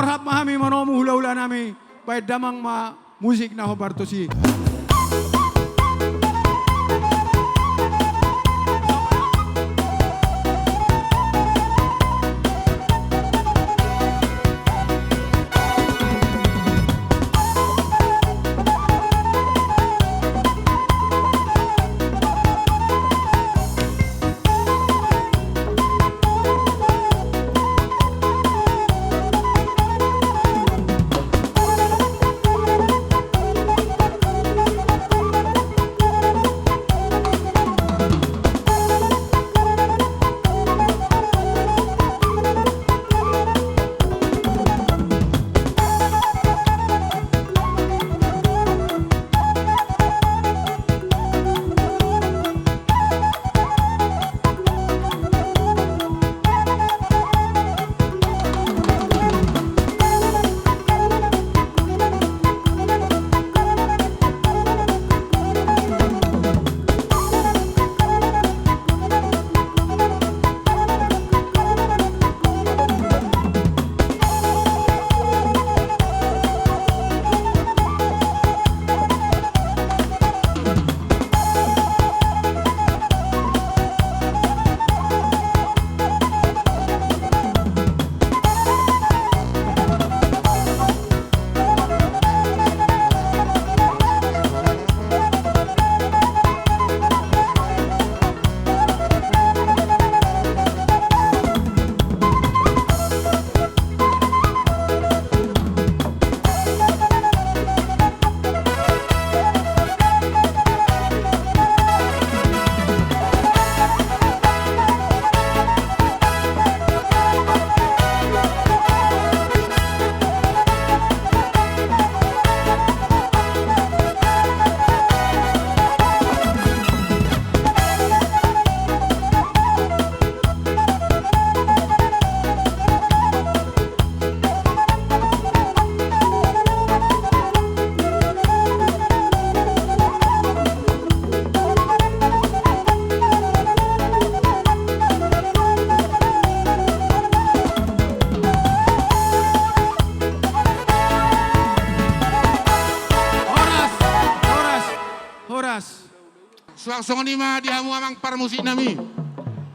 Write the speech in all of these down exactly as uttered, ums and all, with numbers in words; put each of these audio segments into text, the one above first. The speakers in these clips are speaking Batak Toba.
Rap ma hami manomu hula-hula nami, baen damang ma musik na hombar tusi. Horas, horas, horas. Suang songon i ma di hamu amang parmusik nami.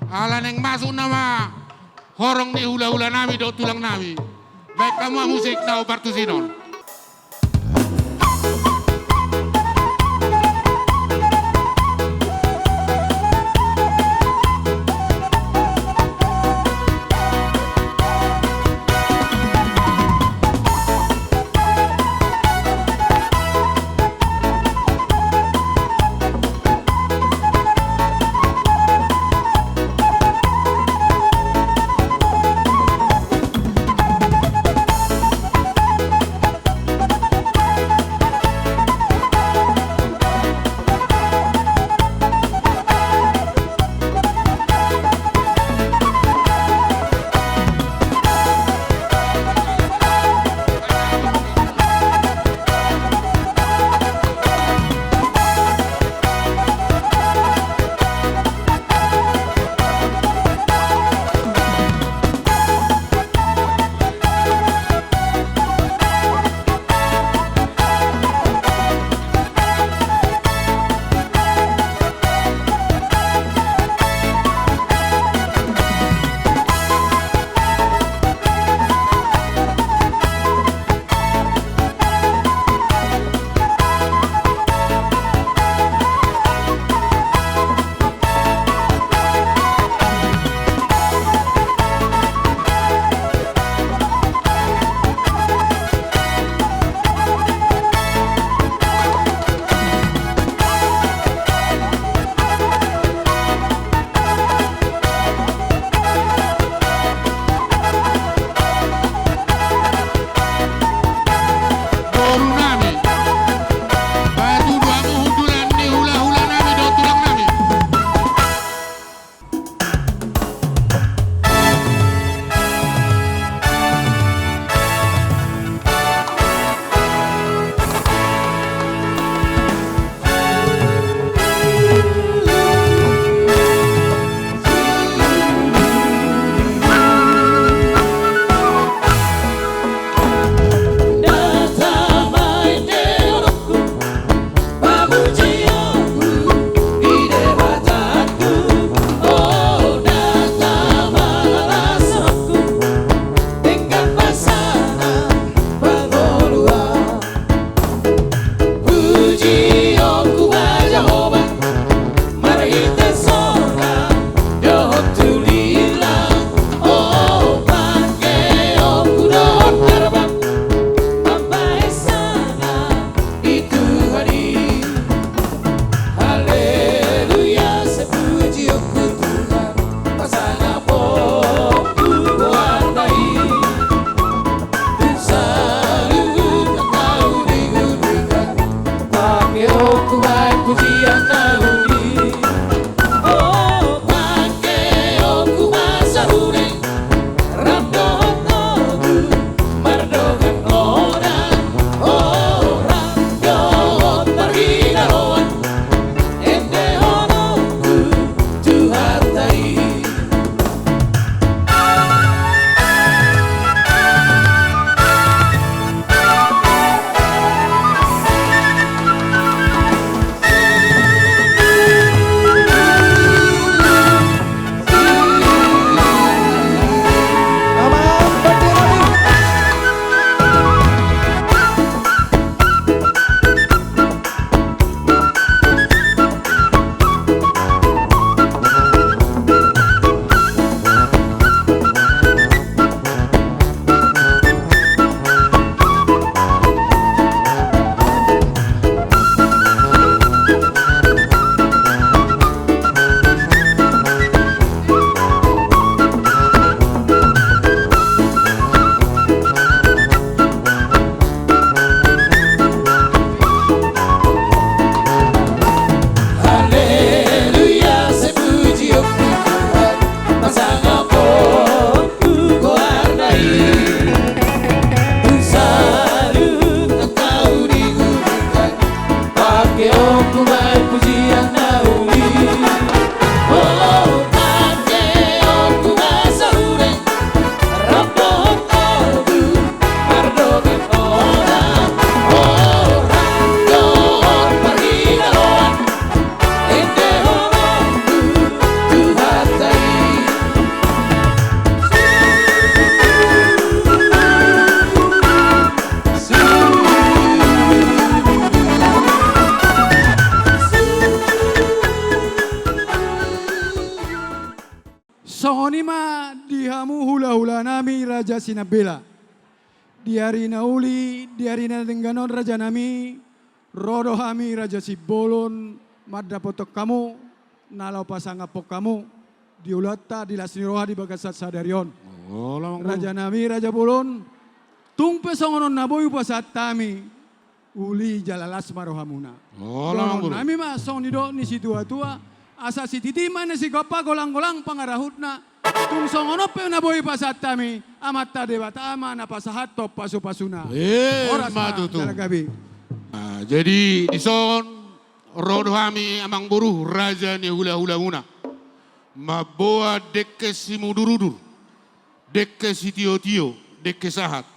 Ala naeng masuk nama horong ni hula-hula nami dohot tulang nami. Baen hamu ma musik na hombar tusi on. Raja Sinambela. Di ari na uli, di ari na denggan on, rajanami, ro do hami Raja Simbolon mandapothon hamu, na laho pasangaphon hamu di ulaonta di las ni roha di bagasan sadari on. Olo, Amangboru. Rajanami, Raja Bolon, tung pe songon on na boi hupasahat hami, uli jala las ma rohamuna. Olo, Amangboru. Dohononnami ma songon nidok ni situatua, asa sititi ma na sigompa, golanggolang pangarahutna. Tung songon on pe na boi hupasahat hami, Amanta Debata ma na pasahathon pasupasuna. Emma tutu. Horas ma, jala gabe. Nah, jadi dison ro do hami, Amangboru, raja ni hulahulamuna, mamboan dengke simudurudur, dengke sitiotio, dengke sahat.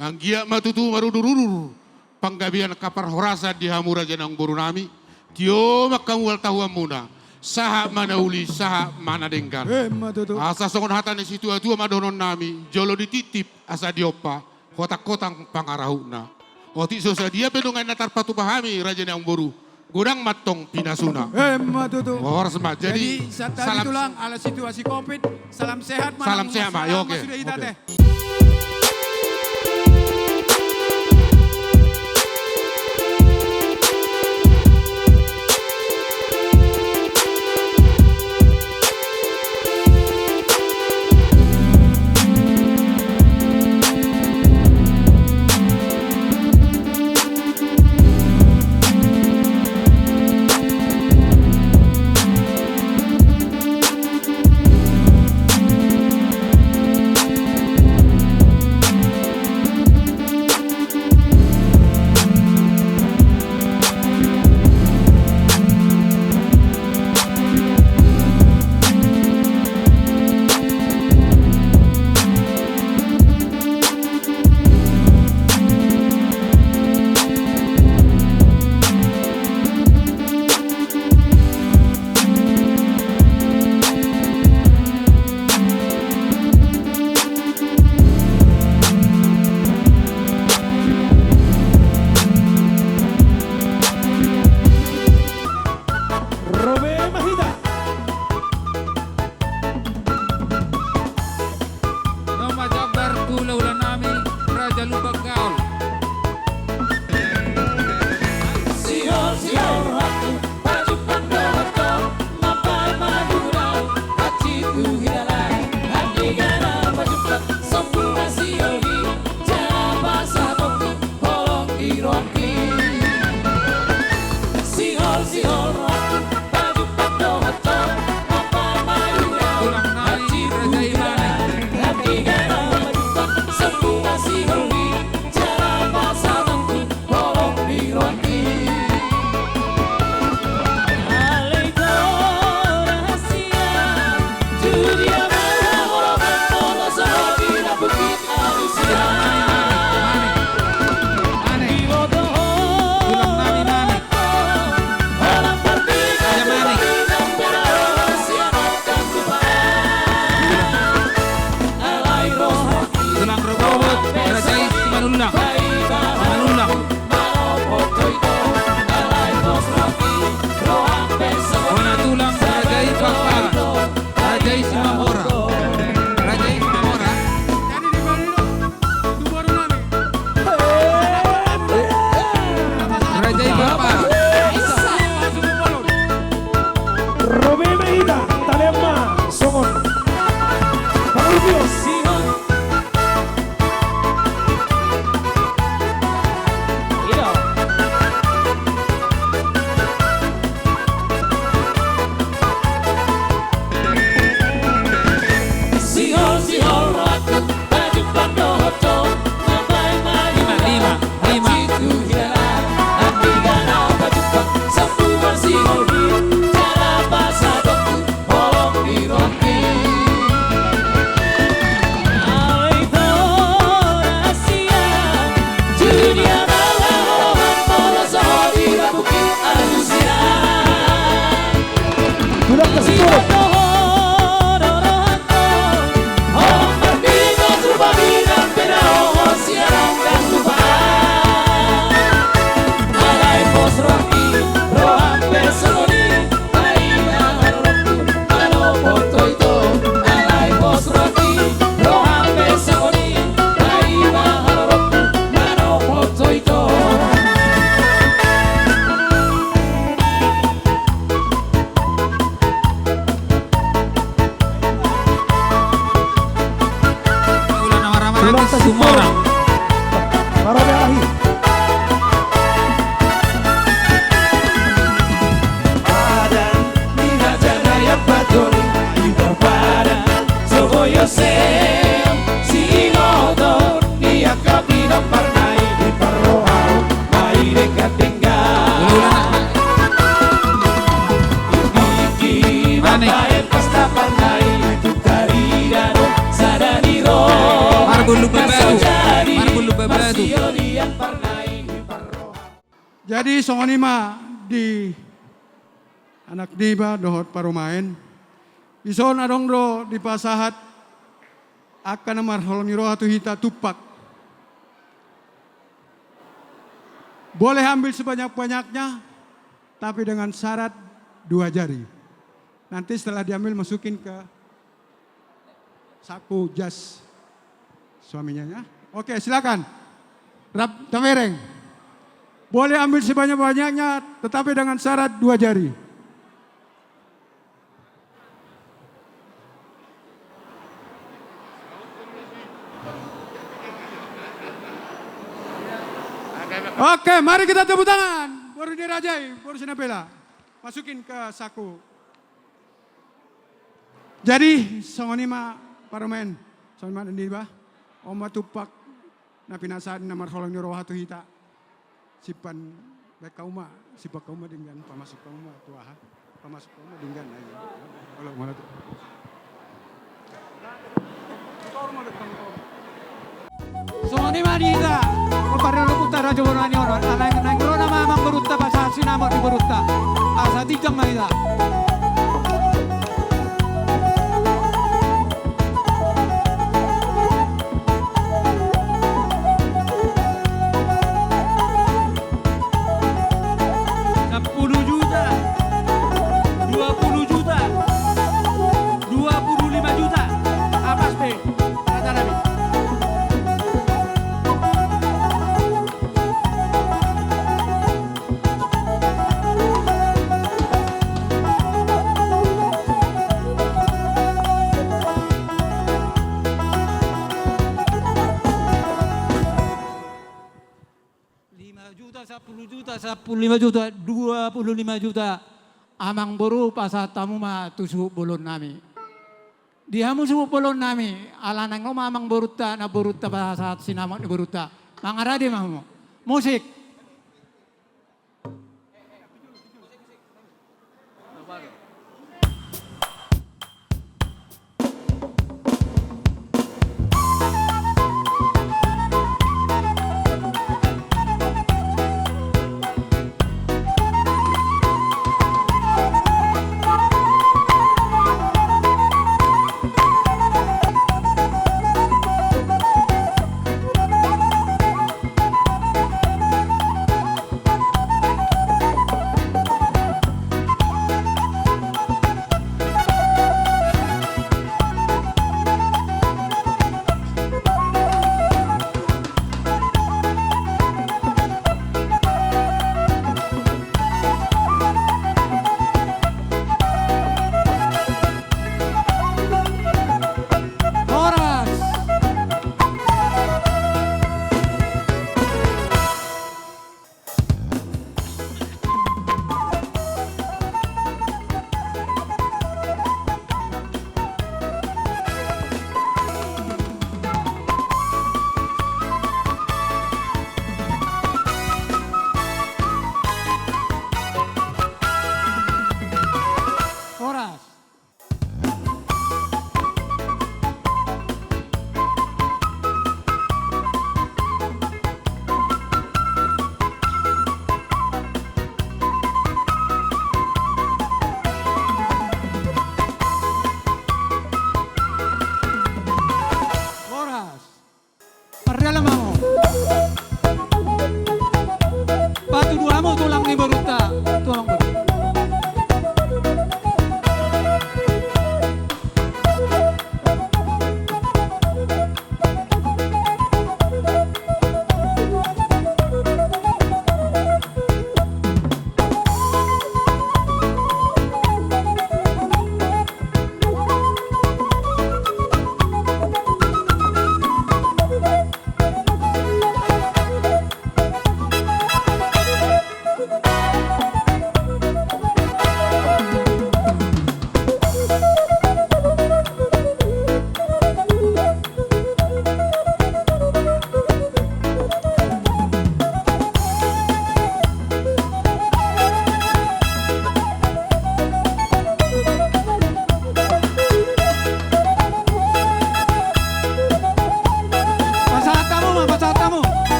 Anggiat ma tutu marudurudur panggabean angka parhorasan di hamu, raja ni amangborunami. Tio ma hamu hatahuonmuna, sahat ma na uli, sahat ma na denggan. Emma tutu. Asa songon hata ni situatua ma dohononnami, jolo dititip asa diompa, hotanghotang pangarahutna. Otik so sadia pe nuaeng na tarpatupa hami, raja ni amangboru, godang ma antong pinasuna. Emma tutu. Horas ma. Jadi, jadi, santabi, salam, tulang, ala situasi covid, salam sehat ma. Salam sehat ma, nang, yo, oke, sudah hita, oke, teh. Ro be ma hita. Naung majambar tu hulahula nami, Raja Lumban Gaol. Sihol, sihol, rohangku, pajumpang dohot ho, mambahen mangula, hansit tu hita lae, andigan na pajumpang, sombu ma sihol i, jala pasahathon holong di rohangki. Sihol, sihol, rohangku, pajumpang dohot ho, mambahen mangula, hansit tu hita lae, andigan na pajumpang, sombu ma sihol i, jala Jadi songon i ma di anak niba dohot parumaen. Dison adong do dipasahat angka na marholong ni roha tu hita tumpak. Boleh ambil sebanyak-banyaknya, tapi dengan syarat dua jari. Nanti setelah diambil, masukin ke saku jas suaminya, ya. Oke, silakan. Rap, tabereng. Boleh ambil sebanyak-banyaknya, tetapi dengan syarat dua jari. Oke, mari kita tepuk tangan. Boru ni raja i, boru Sinambela. Masukin ke saku. Jadi songon i ma parumaen, songon i ma di ba, on ma tumpak na pinasahat na marholong ni roha tu hita. Simpan baen hamu ma, simpan hamu ma denggan, pamasuk hamu ma tu aha, pamasuk hamu ma denggan, ayo. Olo, molo tu. Songon i ma di hita, parlompunta Raja Bonua ni on, ala naeng ro nama amang borunta pasahat sinamot ni borunta. Asa tinjang ma hita. Sampulu juta, dua pulu juta, dua pulu lima juta. Apas pe, rata nami. Lima juta, sampulu juta, sampulu lima juta, dua pulu lima juta. Amang boru, pasahat hamu ma tu suhut bolon nami. Di hamu suhut bolon nami, ala naeng ro ma amang borunta, na borunta pasahat sinamot ni borunta. Mangarade ma hamu. Musik.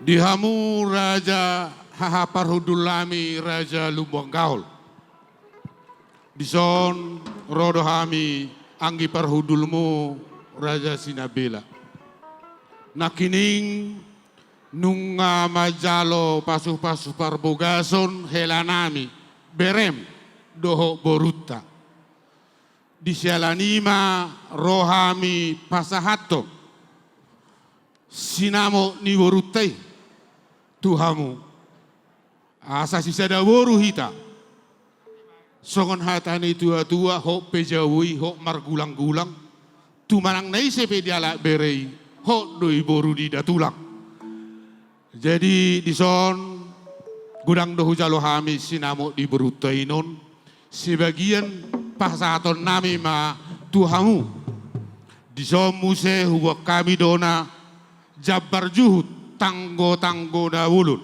Di hamu raja haha parhundul nami, Raja Lumban Gaol. Dison ro do hami anggi parhundulmu, Raja Sinambela. Nangkining nunga manjalo pasupasu parbagason hela nami, berem dohot borunta. Di siala ni i ma ro hami pasahathon sinamot ni borunta i tu hamu. Asa sisada boru hita. Songon hata ni tuatua, hot pe jabu i, hot margulanggulang. Tu manang na ise pe dialap bere i, hot do i boru di da tulang. Jadi dison godang do hujalo hami sinamot di borunta i on, sebagian pasahaton nami ma tu hamu. Dison muse huboan hami do na jambar juhut tanggotanggo na bolon.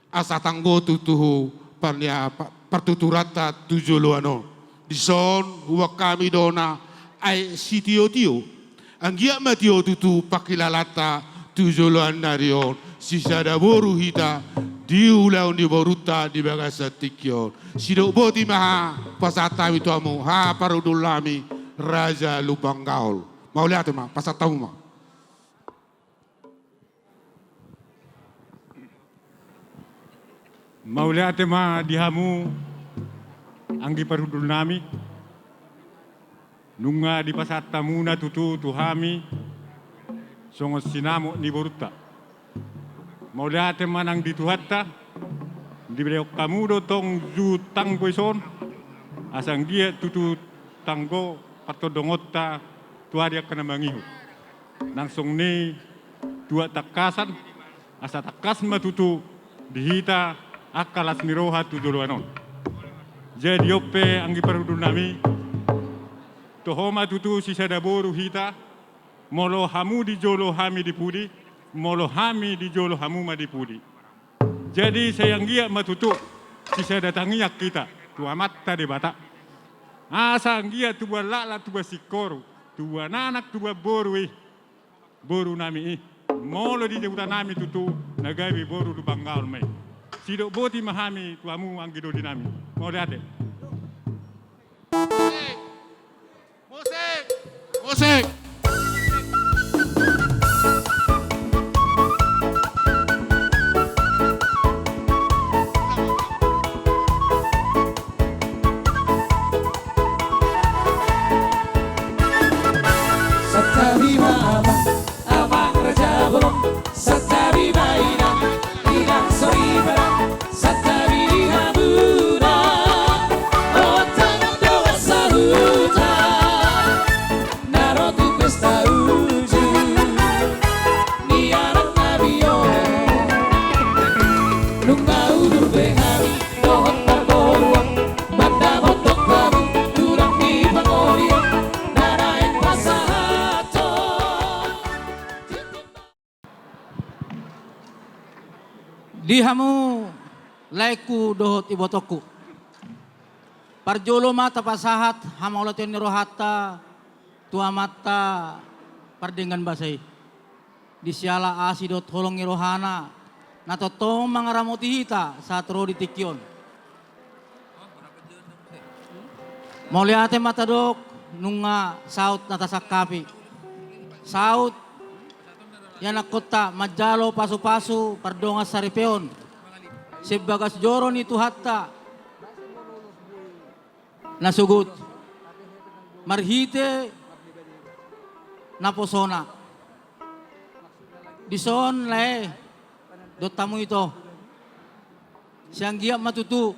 Asa tanggo tutu parnia-, pa-, partuturanta tu joloan on. Dison huboan hami do na aek sitiotio. Anggiat ma tio tutu pangkilalanta tu joloan ni ari on. Sisada boru hita di ulaon ni borunta di bagasan tingki on. Sidok boti ma hupasahat hami tu hamu, haha parhundul nami, Raja Lumban Gaol. Mauliate ma, pasahat hamu ma. Mauliate ma di hamu anggi parhundul nami. Nunga dipasahat hamuna tutu tu hami songon sinamot ni borunta. Mauliate ma nang di Tuhanta, diberehon hamu do tong juhut tanggo i son, asa anggiat tutu tanggo partondongonta tu ari angka na mangihut. Nang songon i tuat tangkasan, asa tangkas ma tutu di hita angka las ni roha tu joloan on. Jadi on pe anggi parhundul nami, toho ma tutu sisada boru hita, molo hamu di jolo hami di pudi, molo hami di jolo hamu ma di pudi. Jadi sai anggiat ma tutu sisada tangiang hita tu Amanta Debata. Asa anggiat tubuan laklak, tubuan singkoru, tubuan anak, tubuan boru i, boru nami i, molo di huta nami tutu na gabe boru Lumban Gaol ma i. Sidok boti ma hami tu hamu anggi doli nami. Mauliate. Musik! Musik! Santabi ma amang, amang raja bolon, santabi ma inang, inang soripada, santabi di hamuna, ontangan dongan sahuta, na ro tu pesta uju ni anak nami on. Nunga udur be hami dohot parboruon, mandapothon hamu tulang di pangoli on, na naeng pasahathon. Di hamu laengku dohot ibotongku, parjolo ma tapasahat hamauliateon ni rohanta tu Amanta Pardenggan Basa i, di siala asi dohot holong ni rohana na tongtong mangaramoti hita sahat ro di tingki on. Mauliate ma tadok, nunga saut na tasangkapi. Saut ianakkonta manjalo pasupasu pardongan saripeon sian bagas joro ni Tuhanta na sogot, marhite naposona. Dison lae, dohot hamu ito, sai anggiat ma tutu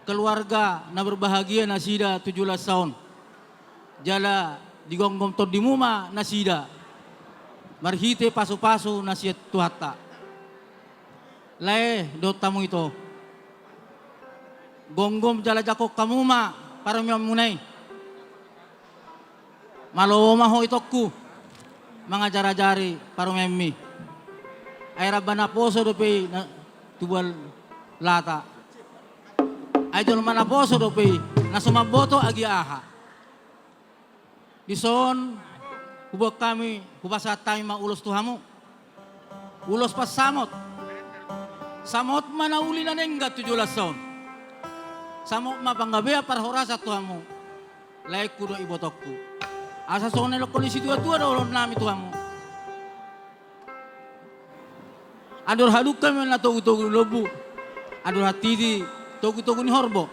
keluarga na berbahagia nasida tu joloan on, jala digomgom tondimu ma nasida marhite pasupasu na sian Tuhanta. Lae dohot hamu ito, gomgom jala jangkon hamu ma parumeonmuna i. Malo ma ho itongku mangajarajari parumaenmi. Ai ramba naposo dope i na tubuan lata. Ai jolma naposo dope i na so mamboto agia aha. Dison huboan hami, hupasahat hami ma ulos tu hamu. Ulos pansamot. Samot ma na uli na denggan tu joloan on. Samot ma panggabean parhorasan tu hamu, laengku dohot ibotongku. Asa songon na nidok ni situatua dohonon nami tu hamu. Andor hadungka ma na togutogu ni lombu, andor hatiti togutogu ni horbo.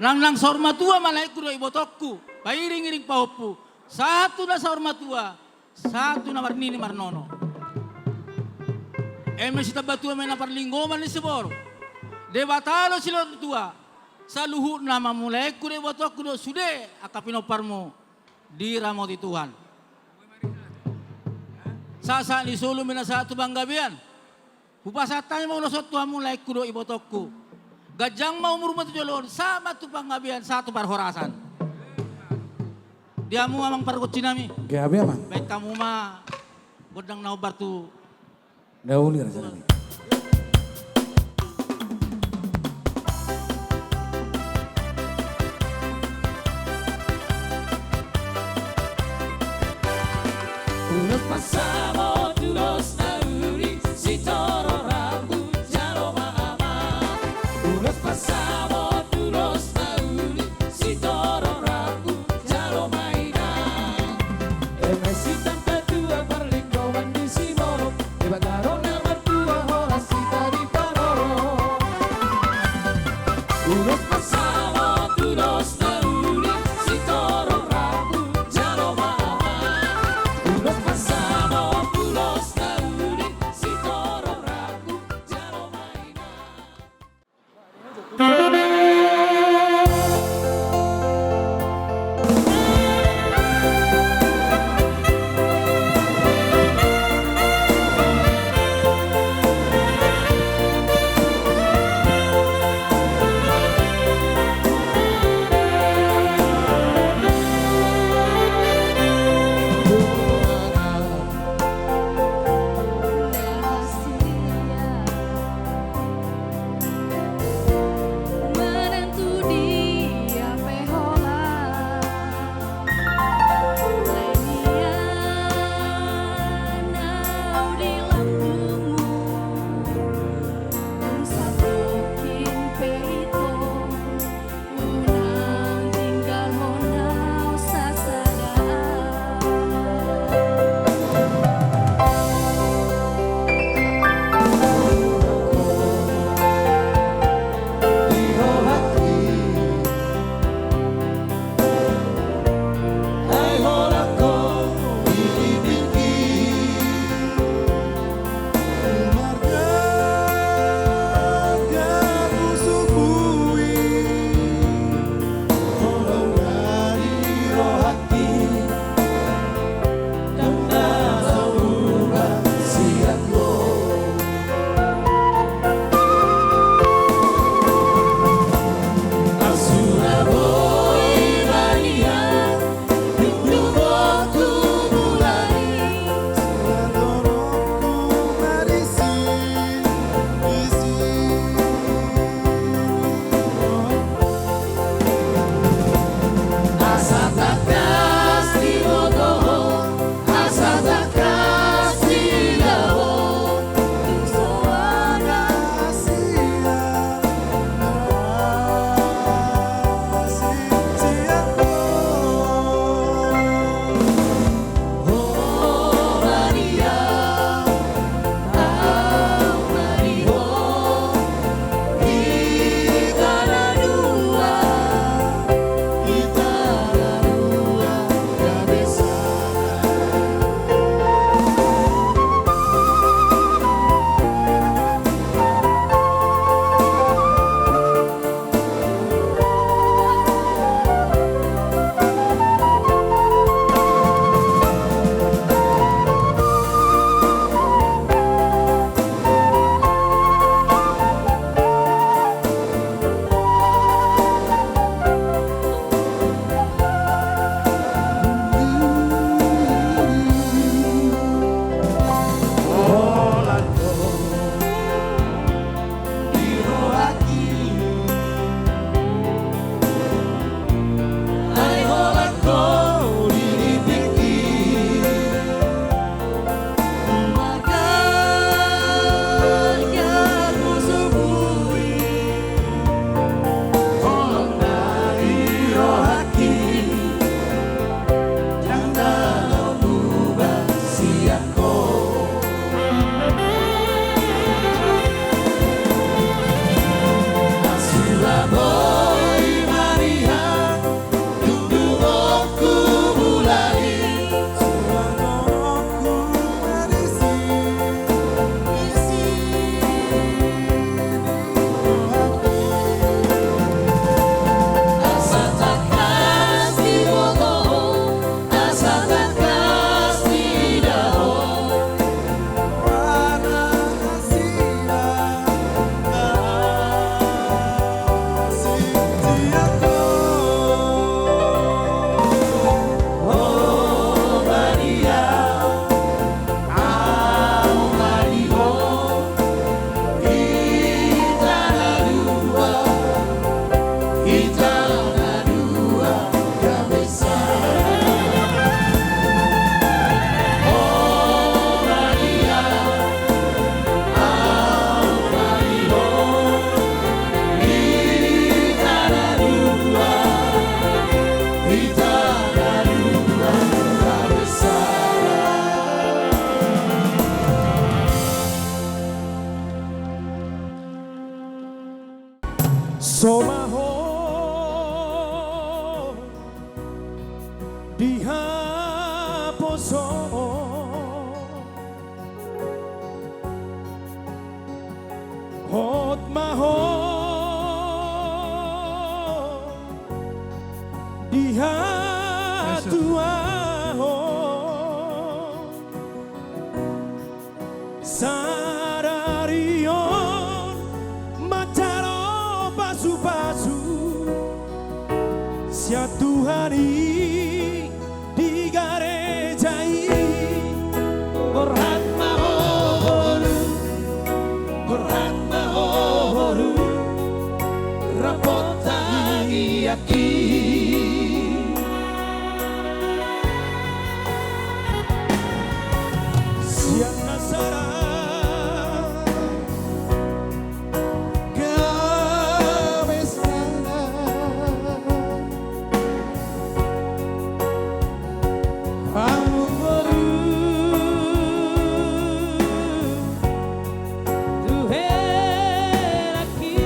Nangnang saur matua ma laengku dohot ibotongku, pairingiring pahompu, sahat tu na saur matua, sahat tu na marnini marnono. Eme sitambatua ma na parlinggoman ni siboru. Debata do silehon tua, saluhutna ma hamu laengku dohot ibotongku do sude angka pinomparmu diramoti Tuhan. Sahat sahat ni solu ma na sahat tu panggabean. Hupasahat hami ma ulos on tu hamu laengku dohot ibotongku. Ganjang ma umurmu tu joloan on, sahat ma tu panggabean, sahat tu parhorasan. Di hamu amang pargonsi nami. Gabe amang. Baen hamu ma gondang na hombar tu na uli raja nami. Ulos pansamot ulos na uli, sitorop rambu jalo ma amang. Ulos pansamot ulos na uli, sitorop rambu jalo ma inang. Eme sitambatua parlinggoman ni siboru, Debata do na martua horas hita diparorot. Ulos pansamot ulos na uli, sitorop rambu jalo ma amang. Ulos pansamot ulos na uli, sitorop rambu jalo ma inang. Somaho di haposo, hot ma ho di hatuaon. Sadari on manjalo pasupasu sian Tuhan i di gareja i. Borhat ma ho boru, borhat ma ho boru, rap tangiangki. Sian na sada gabe sada, hamu boru, tu helangki.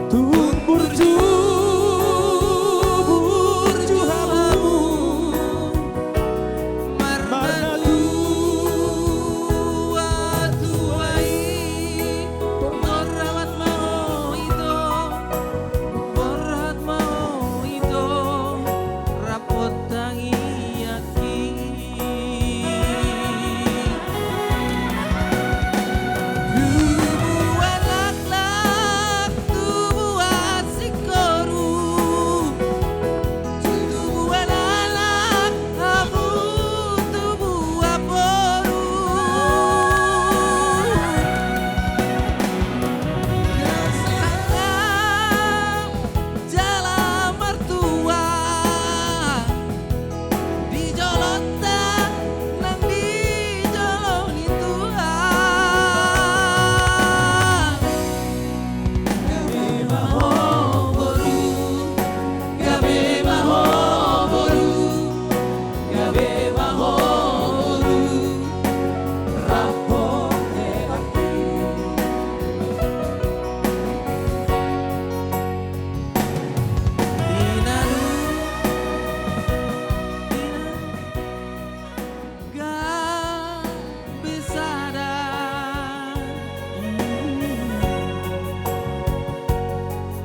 Tung burju, burju hamu marnatua tua i. Borhat ma ho ito, borhat ma ho ito, rap tangiang. Tubuan laklak, tubuan singkoru, tubuan anak, hamu tubuan boru. Jala martua di jolonta nang di jolo ni Tuhan. Gabe ma ho boru, gabe ma ho boru, gabe ma ho boru, rap helangki. Inanu, inanu, gabe sada.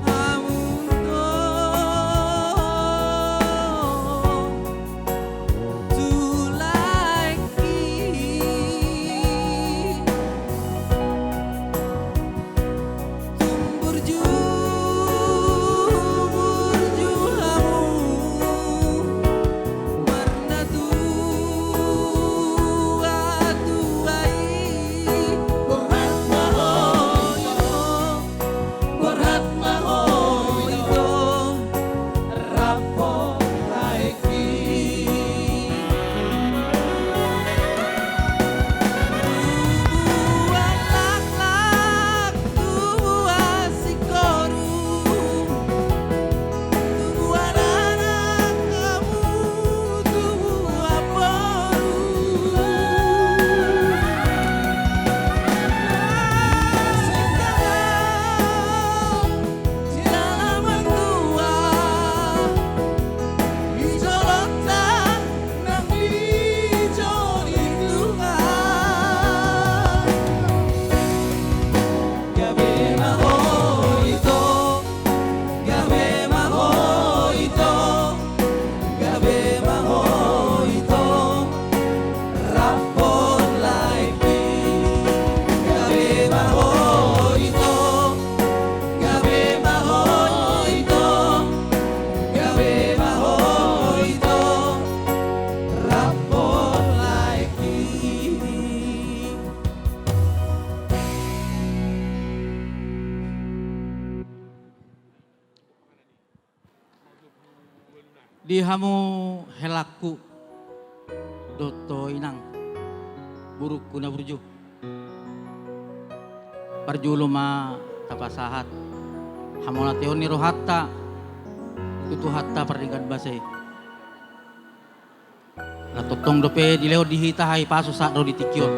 Hamu do tu laengki. Tung burju, burju hamu marnatua tua i. Borhat ma ho ito, borhat ma ho ito, rap laengki. Tubuan laklak, tubuan singkoru, tubuan anak, hamu tubuan boru. Sesama jala martua di jolonta nang di jolo ni Tuhan. Gabe ma ho ito, gabe ma ho ito, gabe ma ho ito, rap laengki. Gabe ma ho ito, gabe ma ho ito, gabe ma ho ito, rap laengki. Di hamu helangku dohot inang, borungku na burju, parjolo ma tapasahat hamauliateon ni rohanta tu Tuhanta pardenggan basa i. Na tongtong dope dilehon di hita hahipason sahat ro di tingki on.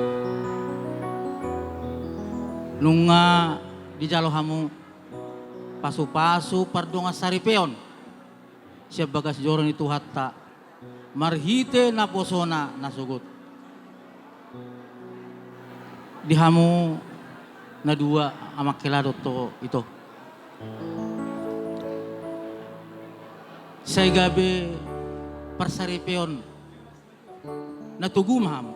Nunga dijalo hamu pasupasu pardongan saripeon sian bagas joro ni Tuhanta marhite naposona na sogot. Di hamu na dua, amang hela dohot ito, sai gabe parsaripeon na togu ma hamu,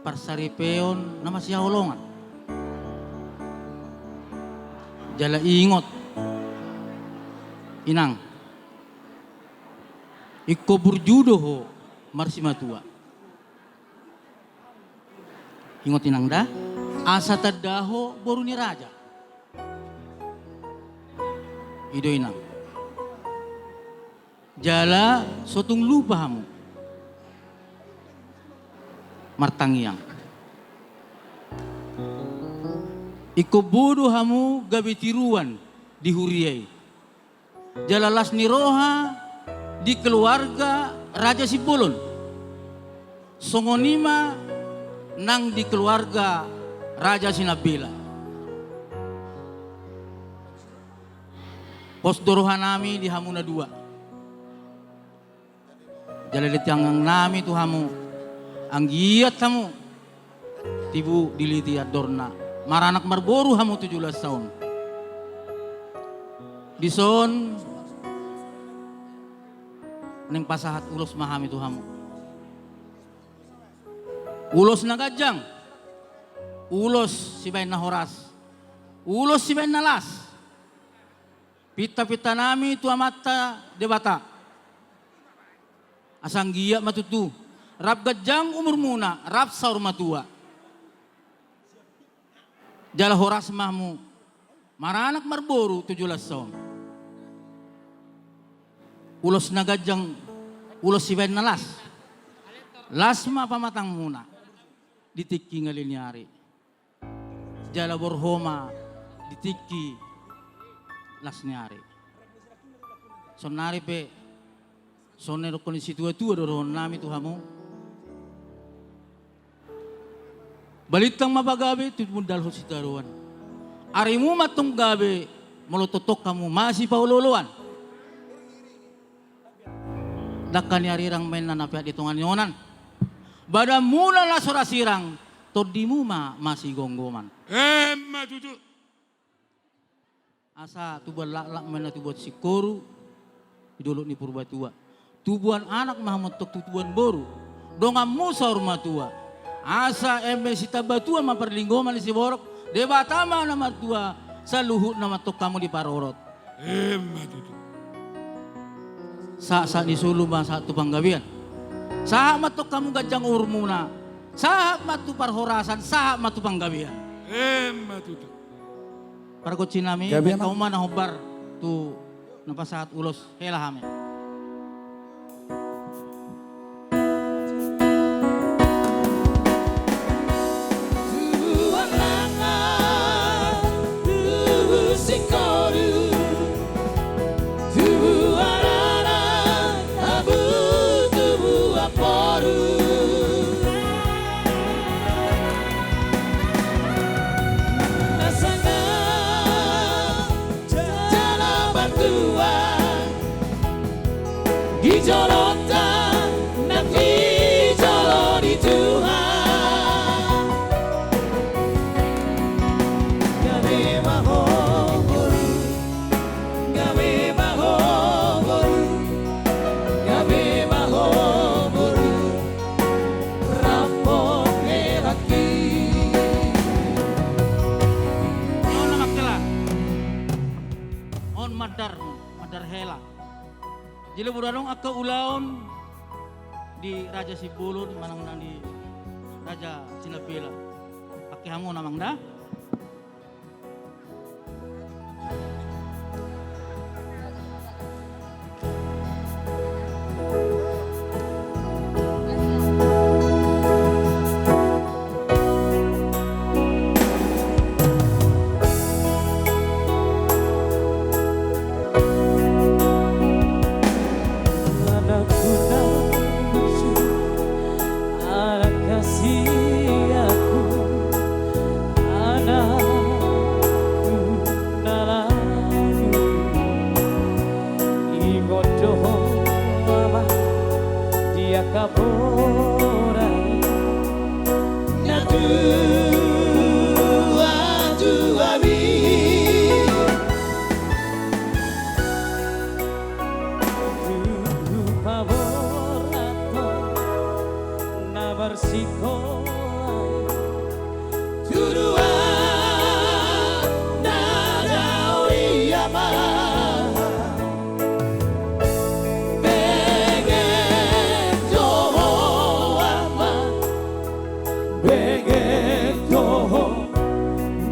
parsaripeon na masihaholongan. Jala ingot, inang, ingkon burju do ho marsimatua. Ingot, inang, da, asa tanda ho boru ni raja. I do, inang. Jala so tung lupa hamu martangiang. Ingkon boi do hamu gabe tiruan di huria i, jala las ni roha di keluarga Raja Simbolon. Songon i ma nang di keluarga Raja Sinambela. Pos do rohanami di hamu na dua. Jala ditangiang nami tu hamu, anggiat hamu tibu diliti andorna, maranak marboru hamu tujuh belas taon. Dison naeng pasahat ulos ma hami tu hamu. Ulos na ganjang, ulos sibaen na horas, ulos sibaen na las. Pintapinta nami tu Amanta Debata, asa anggiat ma tutu rap ganjang umurmuna, rap saur matua, jala horas ma hamu maranak marboru tujuh belas taon. Ulos na ganjang, ulos sibaen na las. Las ma pamatangmuna di tingki ngali ni ari, jala borhoma di tingki las ni ari. Saonnari pe songon na didokkon ni situatua do dohonon nami tu hamu. Balintang ma pagabe, tubu ma dalan sitadoan. Arimu ma antong gabe, molo tongtong hamu masipaolooloan. Dangka ni arirang ma inna na peak di tonga ni onan. Badanmuna na so ra sirang, tondimu ma masigomgoman. Emma tutu. Asa tubuan laklak ma inna tubuan singkoru di dolok ni Purbatua. Tubuan anak ma hamu antong tubuan boru, donganmu saur matua. Asa eme sitambatua ma parlinggoman ni siborok, Debata ma na martua, saluhutna ma antong hamu diparorot. Emma tutu. Sahat-sahat ni solu ma sahat tu panggabean. Sahat ma antong hamu ganjang umurmuna. Sahat ma tu parhorasan, sahat ma tu panggabean. Emma tutu. Pargonsi nami, gabe, amang. Hamu ma na hombar tu na pasahat ulos hela hami. Jala martua di jolonta nang di jolo ni Tuhan. Gabe ma ho boru, gabe ma ho boru, gabe ma ho boru. Rap ma hela ki. On ma hela. On mandar, mandar hela. Jala molo adong angka ulaon di Raja Simbolon manang nang di Raja Sinambela, pake hamu on, amang, da. Anakku na bungsu, anak kesayanganku, Marsikola i tuduang na dao i ama. Benget do ho ama, benget do ho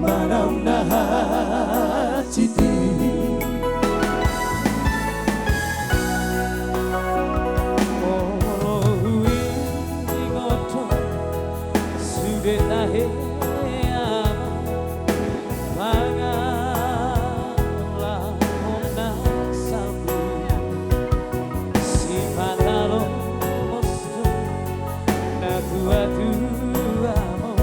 manaon na hansit i. Molo huingot ho sude tahe ama, pangalaho na salpu sipata lomos do natuatuamon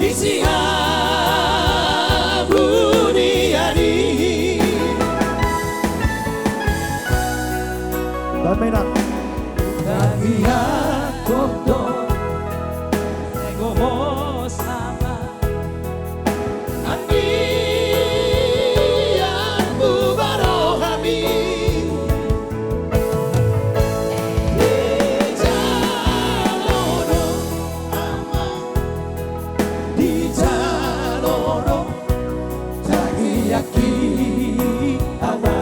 di sihabunian i. Bamena. Tangiangkon do, ego ho sama. Anggiat bubar rohami di jolo do ama, di jolo do tangiangki ama.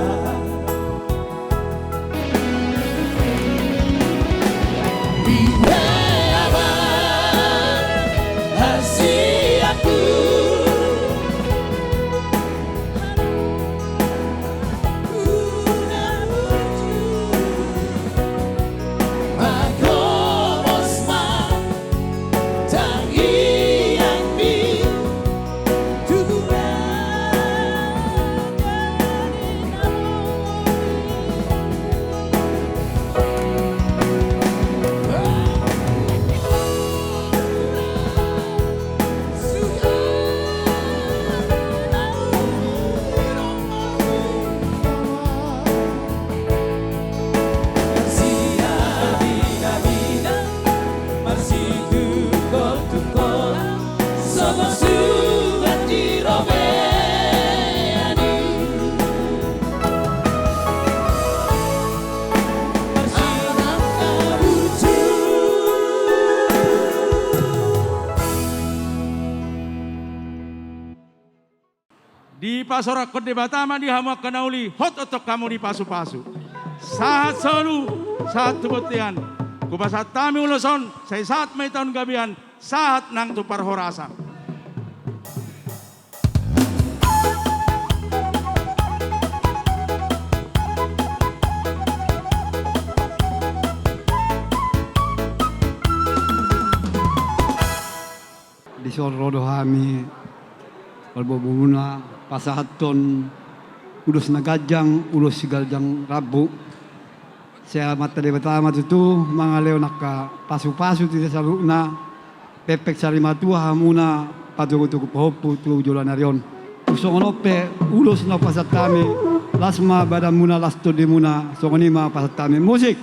Dipasorangkon Debata ma di hamu angka na uli, hot otong hamu dipasupasu. Sahat solu, sahat tu bontean. Hupasahat hami ulos on, sai sahat ma i taon gabean, sahat nang tu parhorasan. Dison ro do hami, parboruona, pasahathon ulos na ganjang, ulos siganjang rambu. Sai Amanta Debata ma tutu mangalehon angka pasupasu tu hita saluhutna, pekpek sari matua hamuna, patogutogu pahompu tu joloan ni ari on. Tung songon on pe ulos na hupasahat hami, las ma badanmuna, las tondimuna, songon i ma pasahat hami. Musik.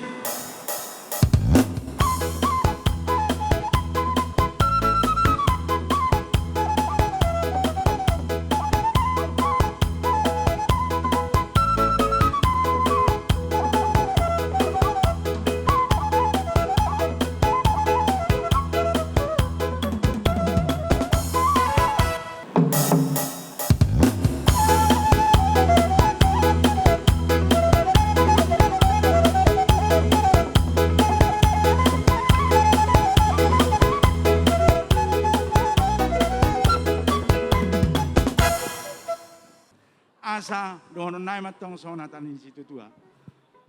Asa dohonon nami ma tong songon hata ni situatua.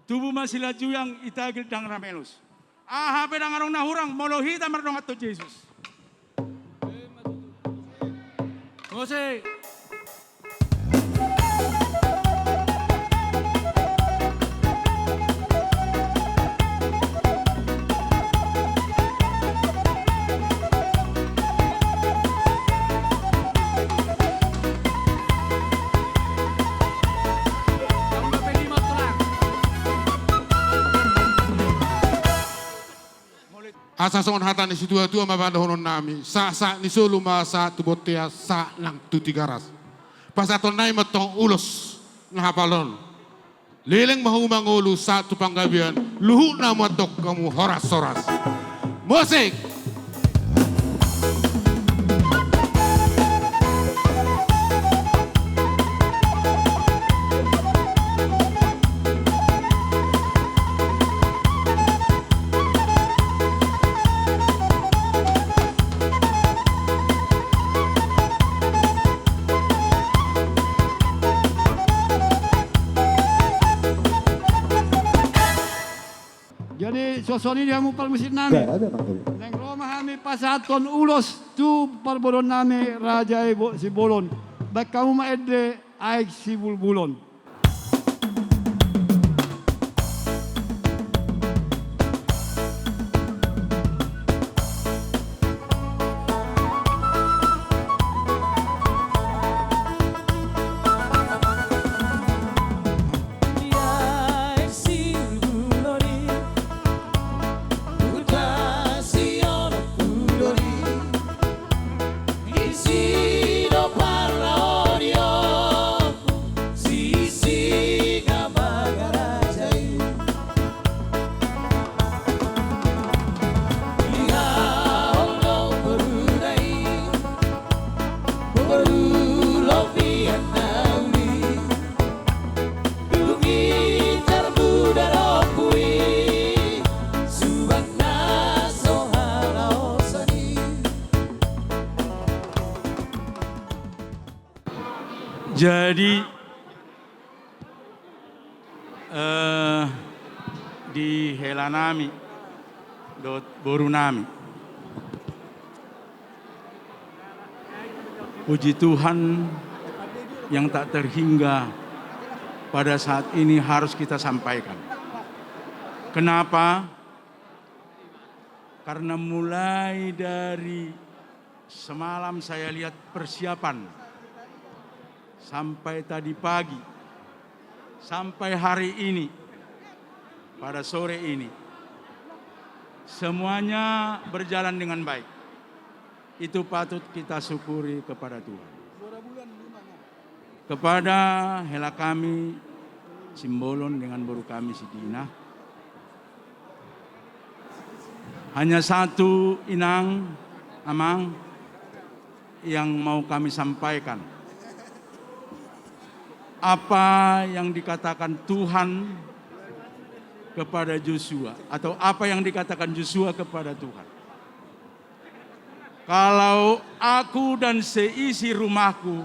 Tubu ma silanjujang, itagil ndang ra melos. Aha pe ndang adong na hurang molo hita mardongan tu Jesus. Musik. Asa songon hata ni situatua ma pandohonon nami, sahat sahat ni solu ma sahat tu bontean, sahat nang tu Tigaras. Pasahaton nami ma tong ulos na hapal on. Leleng ma hamu mangolu sahat tu panggabean, luhutna ma tong hamu horas horas. Musik. Jadi, songon i di hamu parmusik nami. Naeng ro ma hami pasahathon ulos tu parboruon nami Raja i Bo-, Simbolon. Baen hamu ma ende Aek Sibulbulon. Jadi, eh, di hela nami dohot boru nami, puji Tuhan yang tak terhingga pada saat ini harus kita sampaikan. Kenapa? Karena mulai dari semalam saya lihat persiapan sampai tadi pagi, sampai hari ini, pada sore ini, semuanya berjalan dengan baik. Itu patut kita syukuri kepada Tuhan. Kepada hela kami Simbolon dengan boru kami si Dina, hanya satu, Inang, Amang, yang mau kami sampaikan. Apa yang dikatakan Tuhan kepada Yosua, atau apa yang dikatakan Yosua kepada Tuhan. Kalau aku dan seisi rumahku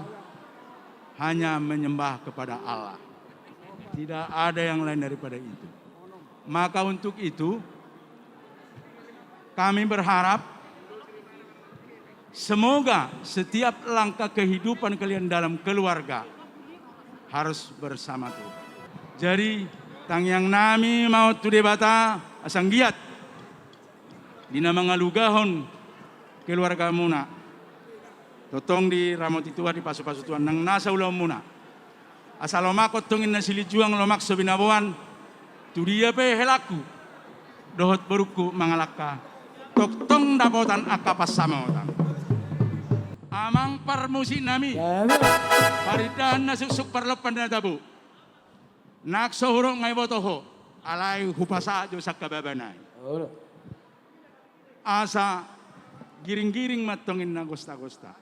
hanya menyembah kepada Allah. Tidak ada yang lain daripada itu. Maka untuk itu, kami berharap semoga setiap langkah kehidupan kalian dalam keluarga harus bersama Tuhan. Jadi, tangiang nami ma on tu Debata, asa anggiat di na mangalugahon keluargamuna, tongtong diramoti Tuhan, dipasupasu Tuhan nang nasa ulaonmuna. Asa lomak on tongkin na silinjuang, lomak so binaboan, tu dia pe helangku dohot borungku mangalangka, tongtong dapotan angka pansamotan. Amang parmusik nami, parindahan na suksuk, parlompan na tabo. Nang so hurok nga diboto ho, alai hupasahat jo sangkababana i. Asa giringgiring ma tongkin na gostagosta.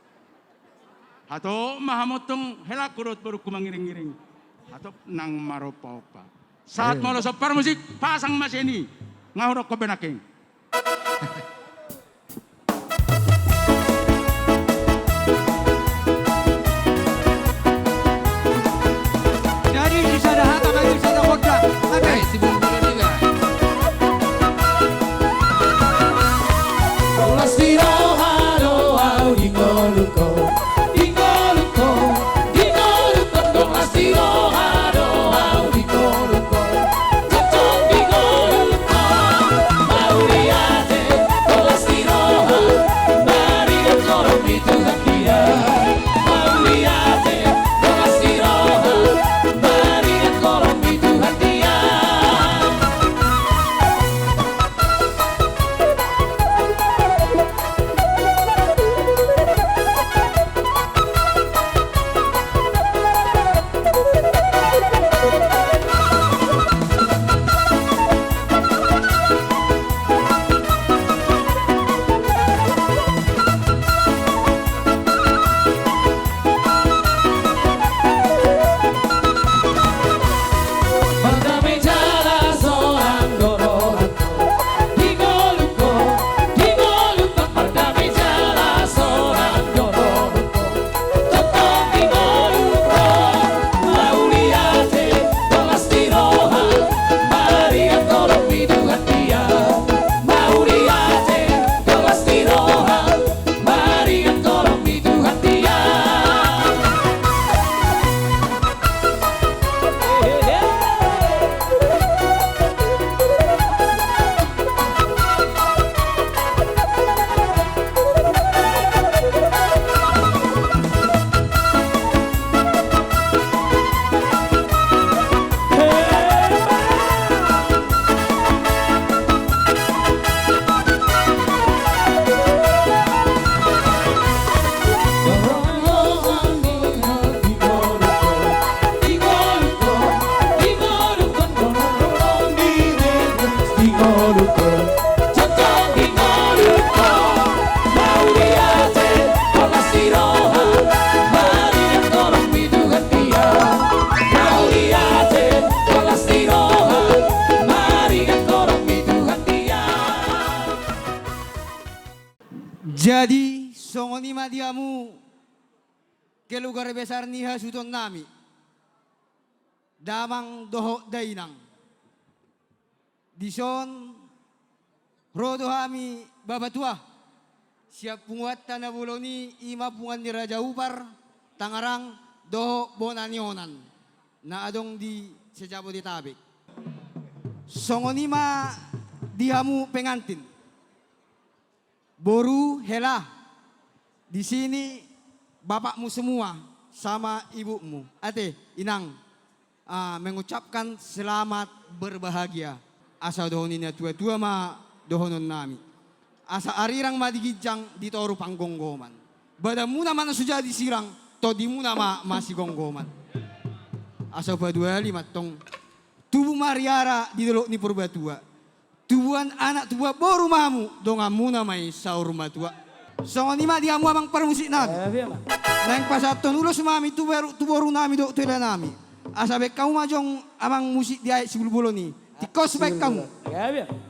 Hatop ma hamu tong helangku dohot borungku mangiringiring. Hatop nang marompaompa. Sahat ma ulaon on, parmusik, pasang ma sian i. Nga hudok ho be nangkin. Jadi, di sada hata bagi sada gondang. Oke. Las ni roha do au di ngolungku, di ngolungku, di ngolungku, las ni roha do au di ngolungku. Jadi, songon i ma di hamu keluarga besar ni hasuhuton nami, damang dohot dainang. Dison ro do hami bapa tua sian punguanta na bolon i, i ma punguan ni Raja Upar, Tangerang, dohot bona ni onan na adong di se-Jabodetabek. Songon i ma di hamu pengantin, boru, hela, di sini bapakmu semua sama ibumu. Ate, inang, ah, mengucapkan selamat berbahagia. Asa dohon ni na tua-tua ma dohonon nami. Asa arirang ma di ginjang, di toru panggomgoman. Badanmuna ma na so jadi sirang, tondimuna ma masigomgoman. Asa paduali ma antong, tubu ma riara di dolok ni Purbatua. Tubuan anak, tubuan boru ma hamu, donganmuna ma i saur matua. Songon i ma di hamu amang parmusik nami. Gabe, amang. Naeng pasahathon ulos ma hami tu boru, tu boru nami dohot tu hela nami. Asa baen hamu ma jong amang musik di Aek Sibulbulon i. Tingkos baen hamu. Gabe.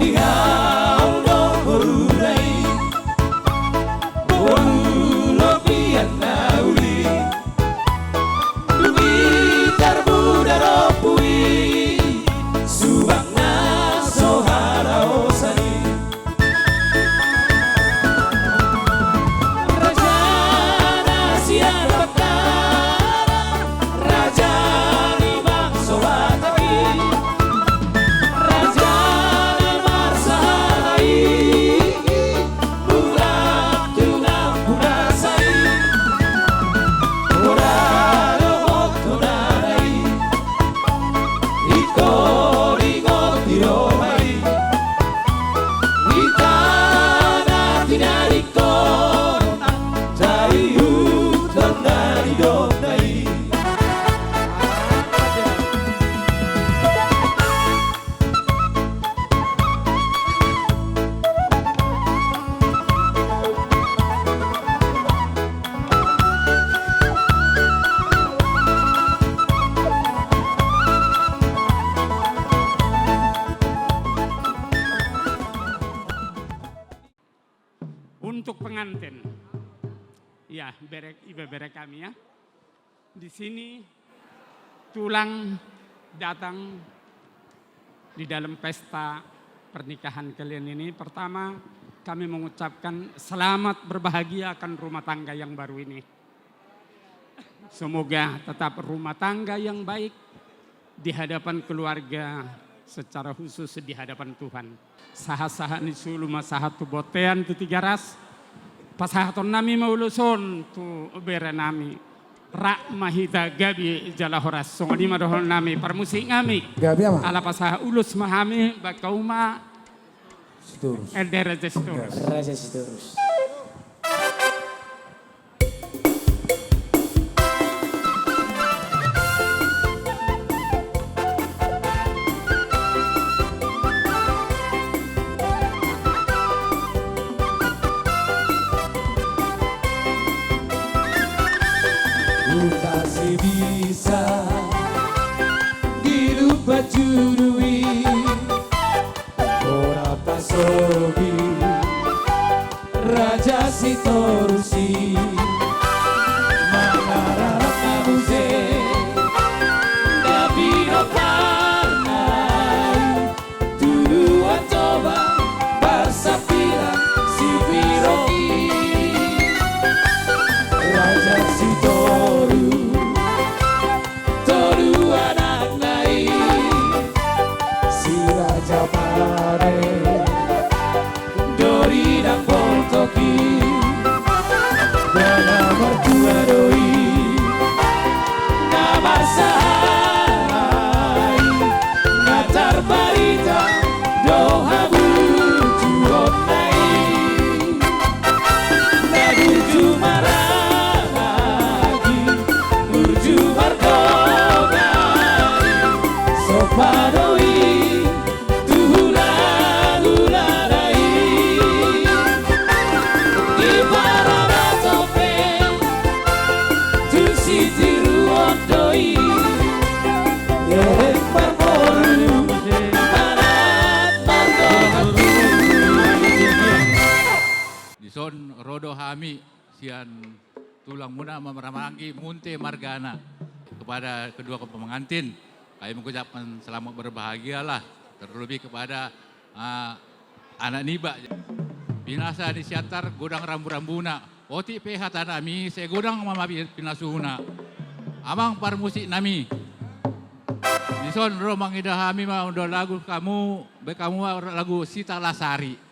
Di hau do boruna i, boru lobian na uli. Dung i tarbuda rompu i, subang na so haraosan i. Raja na sian Batak, raja ni bangso Batak i, raja na marsahala i, mulak tu nampuna sa i, ora dohot tonara i. Ingkon ingot di roha i, hita na tinadingkon, sai ihuthon na nidokna i. Untuk pengantin. Ya, bere, iba bere kami ya. Di sini tulang datang di dalam pesta pernikahan kalian ini. Pertama, kami mengucapkan selamat berbahagia akan rumah tangga yang baru ini. Semoga tetap rumah tangga yang baik di hadapan keluarga, secara khusus di hadapan Tuhan. Sahat-sahat ni solu ma sahat tu bontean tu Tigaras. Pasahaton nami ma ulos on tu bere nami. Rap ma hita gabe jala horas. Songon i ma dohonon nami parmusik nami. Gabe, amang. Ala pasahat ulos ma hami baen hamu ma. Sitorus. Ende Raja Sitorus. Raja Sitorus. Uta si bisa, di lupa judui. Ora pasobi Raja Sitorus i, mangararap na muse, na pinokarna i, tuduan coba parsampilan sipiro i. Raja Sitorus, tolu anakna i, si Raja Pala Ro do hami sian tulangmuna, Marmanggi Munte margana. Kepada kedua pengantin, kami mengucapkan selamat berbahagialah, terlebih kepada, ah, anak niba. Pinasa ni Siantar godang rambu-rambuna, otik pe hatanami sai godang ma pinasuna. Amang parmusiknami, dison ro mangida hami ma undang lagu hamu, baen hamu ma lagu Sitalasari.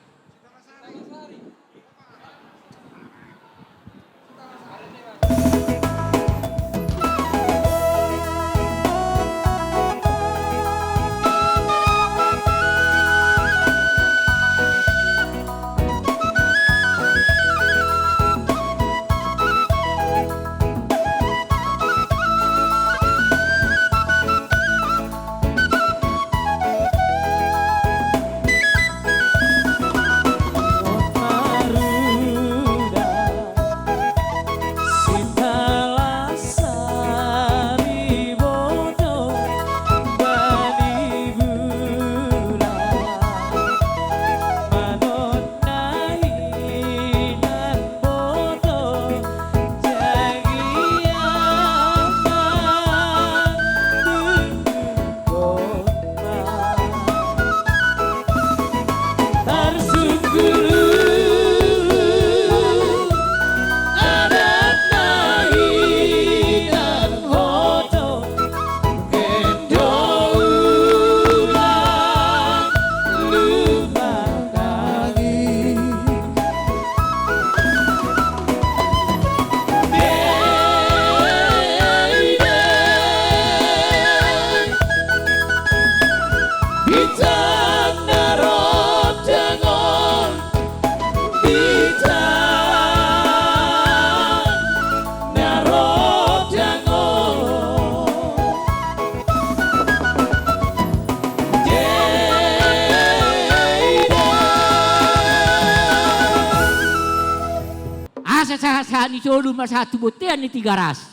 Asa sahat-sahat ni solu ma sahat tu bontean ni Tigaras.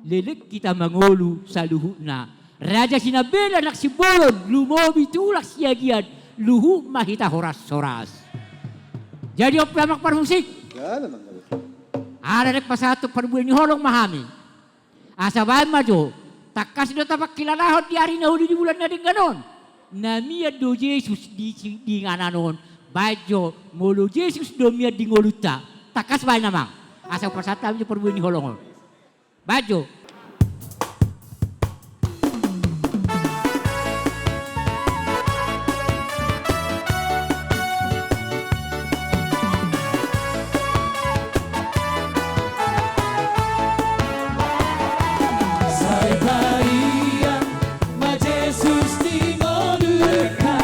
Leleng hita mangolu saluhutna. Raja Sinambela nang Simbolon, lumobi tulang Siagian, luhut ma hita horas-horas. Jadi on pe amang parmusik. Ala naeng pasahathon parbue ni holong ma hami. Asa baen ma jo, tangkas do tapangkilalahon di ari na uli di bulan na denggan on. Na mian do Jesus di, di inganan on. Baen jo, molo Jesus do mian di ngolunta. Tangkas baen amang. Asa pasahat hami jo parbue ni holong on. Baen jo. Sai paria ma Jesus di ngolunta,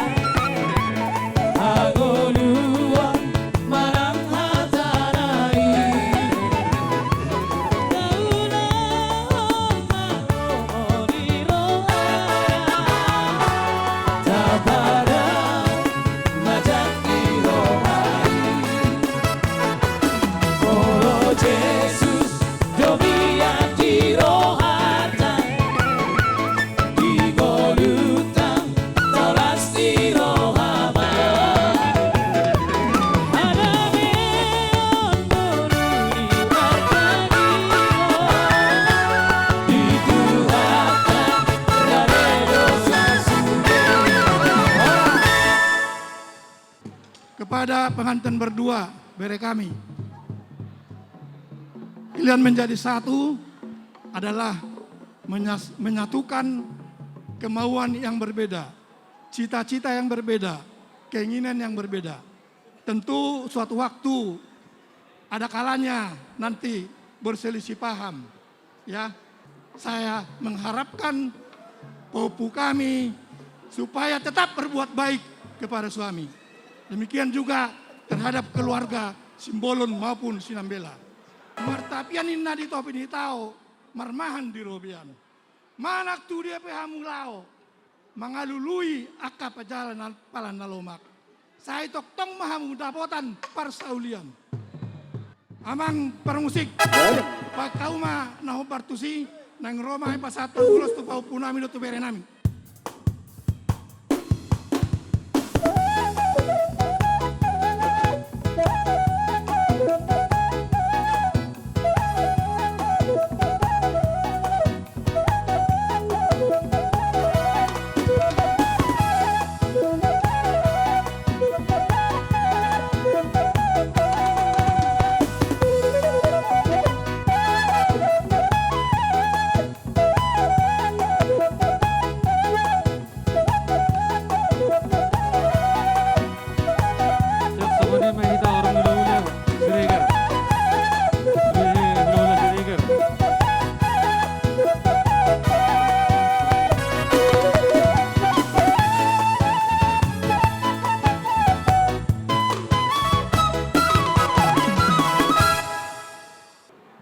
hangoluan manang hatana i. Taulahon ma roha ni roha, tapada ma jangki roha i. Molo Jesus do mian di rohanta, di ngolunta tolhas ni roha ma. Hadameon boru ni marga Nilo, di Tuhanta rade dosa sude. Kepada pengantin berdua, bere kami. Kalian menjadi satu adalah menyas-, menyatukan kemauan yang berbeda, cita-cita yang berbeda, keinginan yang berbeda. Tentu suatu waktu ada kalanya nanti berselisih paham. Ya, saya mengharapkan pahompu kami supaya tetap berbuat baik kepada suami. Demikian juga terhadap keluarga Simbolon maupun Sinambela. Martapian ninna di topi ni tao, marmahan di robean. Manang tu dia pe hamu laho, mangalului angka pajalanan pala na lomak. Sai tongtong ma hamu dapotan parsaulian. Amang parmusik, baen hamu ma na hombar tusi, naeng ro ma hami pasahat ulos tu pahompunami dohot tu berenami.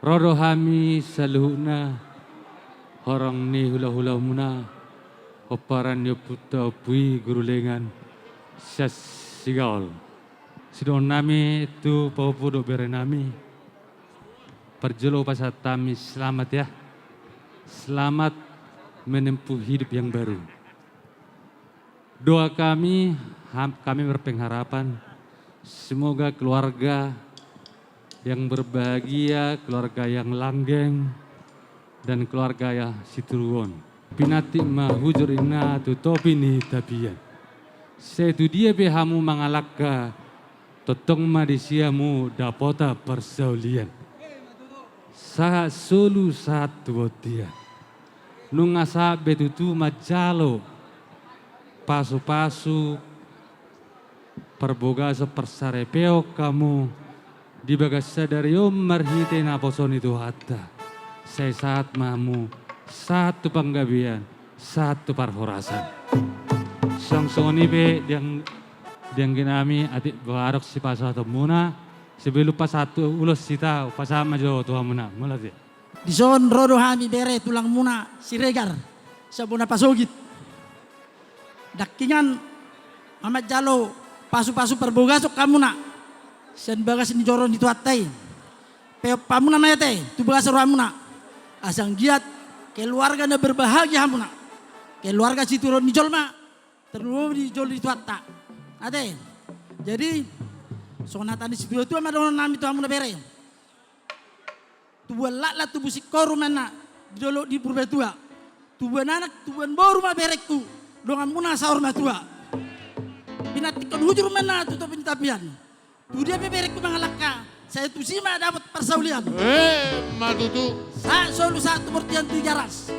Ro do hami saluhutna, horong ni hulahulamuna, pomparan ni ompunta Ompu i Guru Lengan, sian Sigaol. Sidohonon nami tu pahompu dohot bere nami. Parjolo pasahat hami selamat ya. Selamat menempuh hidup yang baru. Doa kami, ham-, kami berpengharapan semoga keluarga yang berbahagia, keluarga yang langgeng, dan keluarga ya situruon. Pinantik ma hujur inna tu topi ni tapian. Sai tu dia pe hamu mangalangka, tongtong ma disi hamu dapotan parsaulian. Sahat solu sahat tu bontean. Nunga sahat be tutu manjalo pasupasu, parbogason, parsaripeon hamu di bagas sadari on marhite naposo ni Tuhanta. Sai sahat ma hamu, sahat tu panggabean, sahat tu parhorasan. Suang songon i pe di ang-, di anggi nami, atik bahen adong sipasahatonmuna, sebelum pasahat tu ulos hita, pasahat ma jo tu hamuna. Mauliate. Dison ro do hami bere tulangmuna Siregar, sian bona pasogit. Dangkingan ma manjalo pasupasu parbogason hamuna sian bagas ni joro ni Tuhanta i. Peop hamuna ma ate tu bagas rohamuna, asa anggiat keluarga na berbahagia hamuna, keluarga situruon ni jolma, tarlumobi di jolo ni Tuhanta. Ate. Jadi songon hata ni situatua ma dohonon nami tu hamuna bere. Tubuan laklak, tubu singkoru ma inna di dolok ni Purbatua. Tubuan anak, tubuan boru ma berengku, donganmuna saur matua. Pinantikkon hujur ma inna tu topi ni tapian. Tu dia pe berengku mangalangka, sai tusi ma dapot parsaulian. Emma tutu. Sahat solu sahat tu bontean tu Tigaras.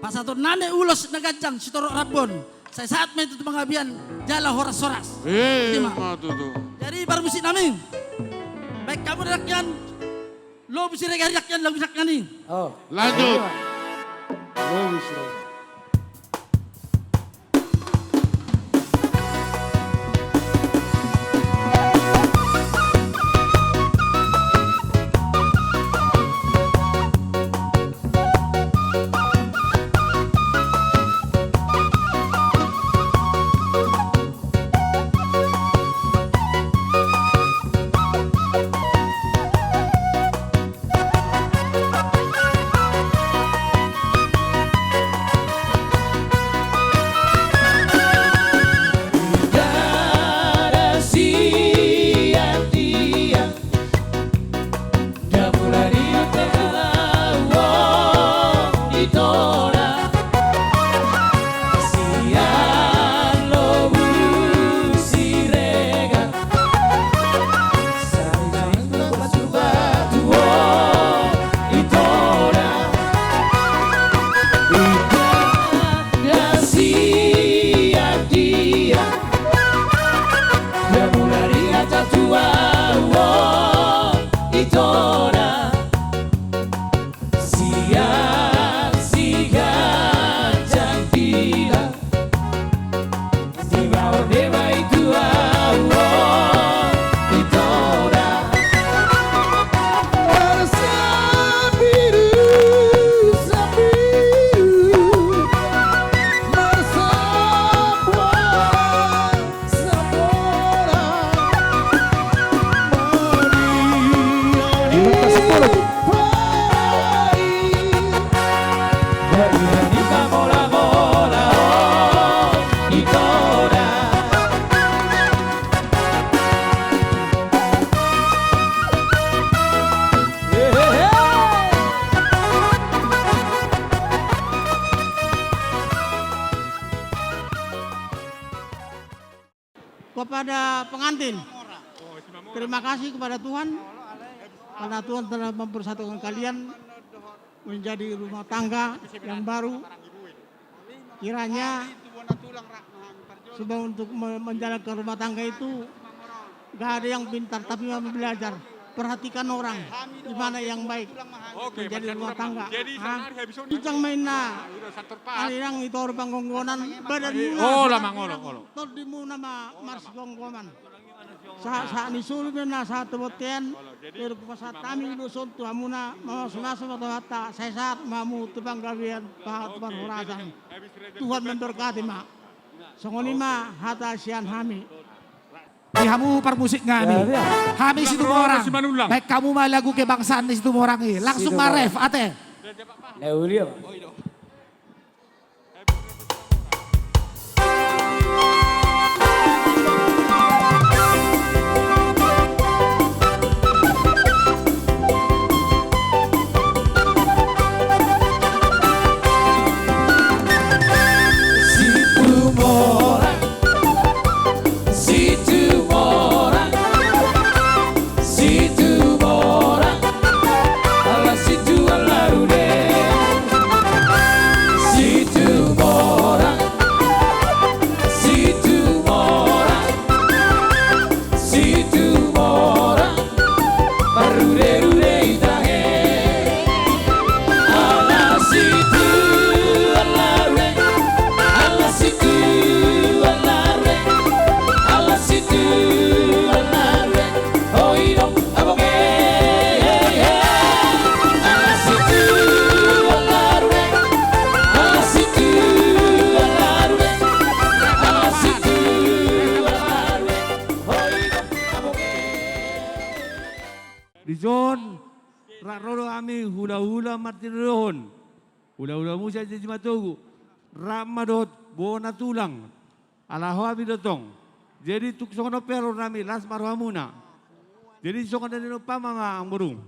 Pasahaton nami ulos na ganjang sitorop Rambon. Sai sahat ma i tu panggabean jala horas-horas. Emma tutu. Jadi parmusik nami, baen hamu dangkinan Lobu Siregar, dangkinan Lobu Siregar i. Oh. Lanjut. Lobu Siregar. Kepada pengantin, terima kasih kepada Tuhan, karena Tuhan telah mempersatukan kalian menjadi rumah tangga yang baru. Kiranya sebab untuk me-, menjalankan rumah tangga itu gak ada yang pintar, tapi memang belajar. Perhatikan orang, di mana yang baik menjadi rumah tangga. Jadi, ah, sebenarnya habis ini bincang main na. Udah satu pas. Arirang itu orang panggonggonan, badan muna. Oh, lama ngolok, ngolok. Tondimuna ma-, marsigomgoman. Sahat-sahat ni solu ma na sahat tu bontean. Jadi hupasahat hami ulos on tu hamuna, mamasumasu ma Tuhanta, sai sahat ma hamu tu panggabean, pangan tu parhorasan. Tuhan memberkati ma. Songon i ma hata sian hami. Di hamu parmusik nami. Hami Situmorang. Baen hamu ma lagu kebangsaan ni Situmorang i. Langsung ma ref, ate. Na uli apa? Situmorang, Situmorang, Situmorang, ala situ ala rude. Situmorang, Situmorang, Situmorang, marrude-rude i tahe. Ala situ ala rude, ala situ ala rude, ala situ ala rude. Oi do abang e. Ala situ ala rude, ala situ ala rude, ala situ ala rude. Oi do abang e. Dison rap ro do hami hula-hula martinodohon. Hula-hula muse, jadi matogu. Rap ma dohot bona tulang. Ala ho hami do tong. Jadi tung songon on pe rohanami, las ma rohamuna. Jadi songon na nidok umpama ma, amangboru.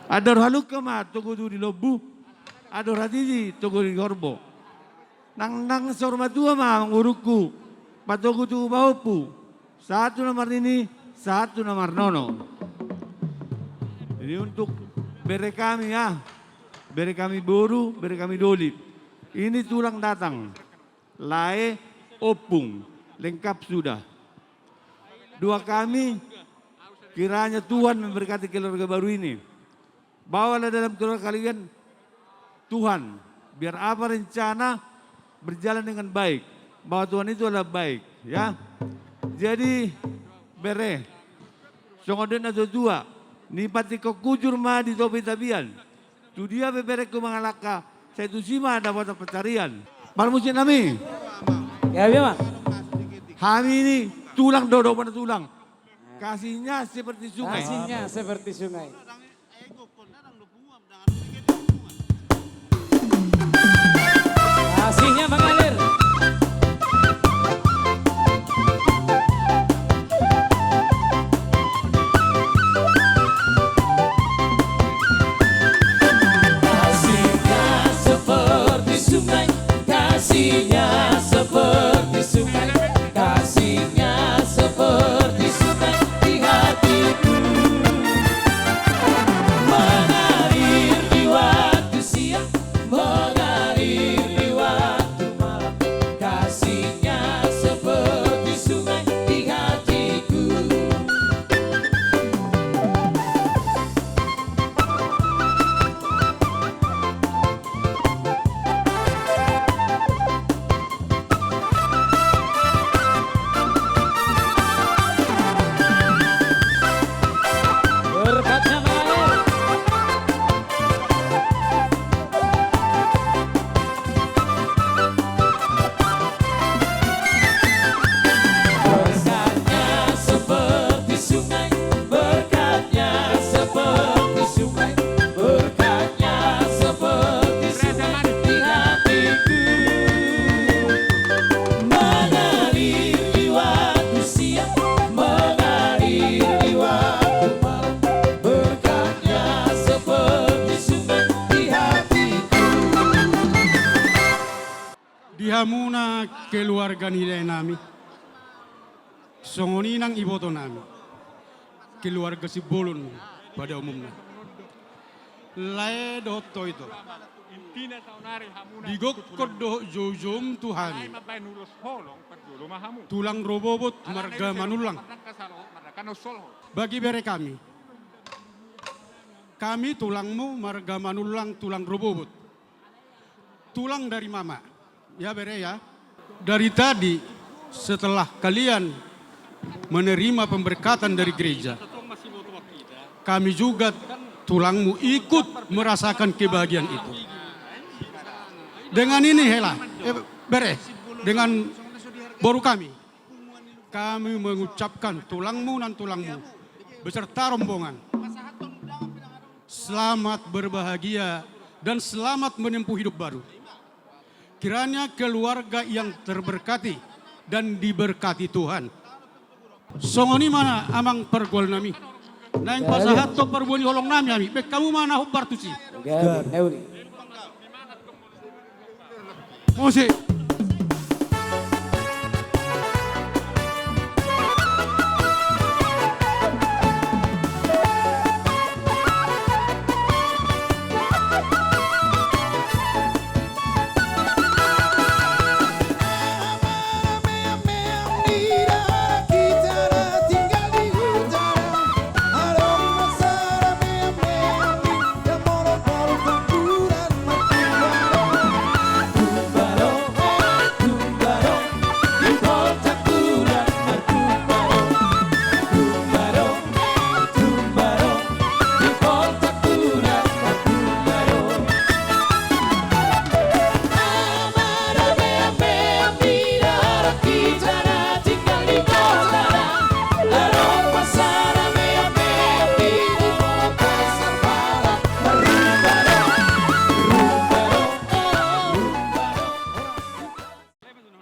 Andor halumpang ma togu tu di lombu. Andor hatiti togu di horbo. Nang, nang saur matua ma, amangborungku, patogu tu pahompu. Sahat tu na marnini, sahat tu na marnono. Jadi untuk bere kami, ya. Bere kami boru, bere kami doli. Ini tulang datang. Lae, ompung, lengkap sudah. Doa kami, kiranya Tuhan memberkati keluarga baru ini. Bawalah dalam keluarga kalian Tuhan, biar apa rencana berjalan dengan baik. Bahwa Tuhan itu adalah baik, ya. Jadi, bere, songon dok na tua-tua, nipat ingkon hujur ma di topi tapian. Tu dia pe berengku mangalangka, sai tusi ma dapotan pansarian. Parmusik nami. Ya, ya, Bang. Hami ini tulang do, do, mana tulang. Kasihnya seperti sungai. Kasihnya seperti sungai. Kasihnya mengalir. Kasihnya seperti sungai, kasihnya seperti sungai, kasihnya seperti sungai di hatiku. Mengalir di waktu siang, mengalir di waktu malam, kasihnya seperti sungai di hatiku. Berkatnya mengalir. Berkatnya seperti sungai, berkatnya seperti sungai, berkatnya seperti sungai di hatiku. Mengalir di waktu siang, mengalir di waktu malam, berkatnya seperti sungai di hatiku. Di hamuna keluarga ni dae nami, songon i nang iboto nami, keluarga Simbolon pada umumna. Lae dohot toito. Digokkon dohot joujoum tu hami. Tulang Rububut marga Manullang. Bagi bere kami. Kami tulangmu marga Manullang, tulang Rububut. Tulang dari mama. Ya, bere, ya. Dari tadi, setelah kalian menerima pemberkatan dari gereja. Kami juga tulangmu ikut merasakan kebahagiaan itu. Dengan ini, Hela, eh, Bere, dengan boru kami, kami mengucapkan tulangmu dan tulangmu beserta rombongan selamat berbahagia dan selamat menempuh hidup baru. Kiranya keluarga yang terberkati dan diberkati Tuhan. Songon i ma na amang pargual nami. Naeng pasahathon parbue ni holong nami hami. Baen hamu ma na hombar tusi. Gabe, na uli. Musik.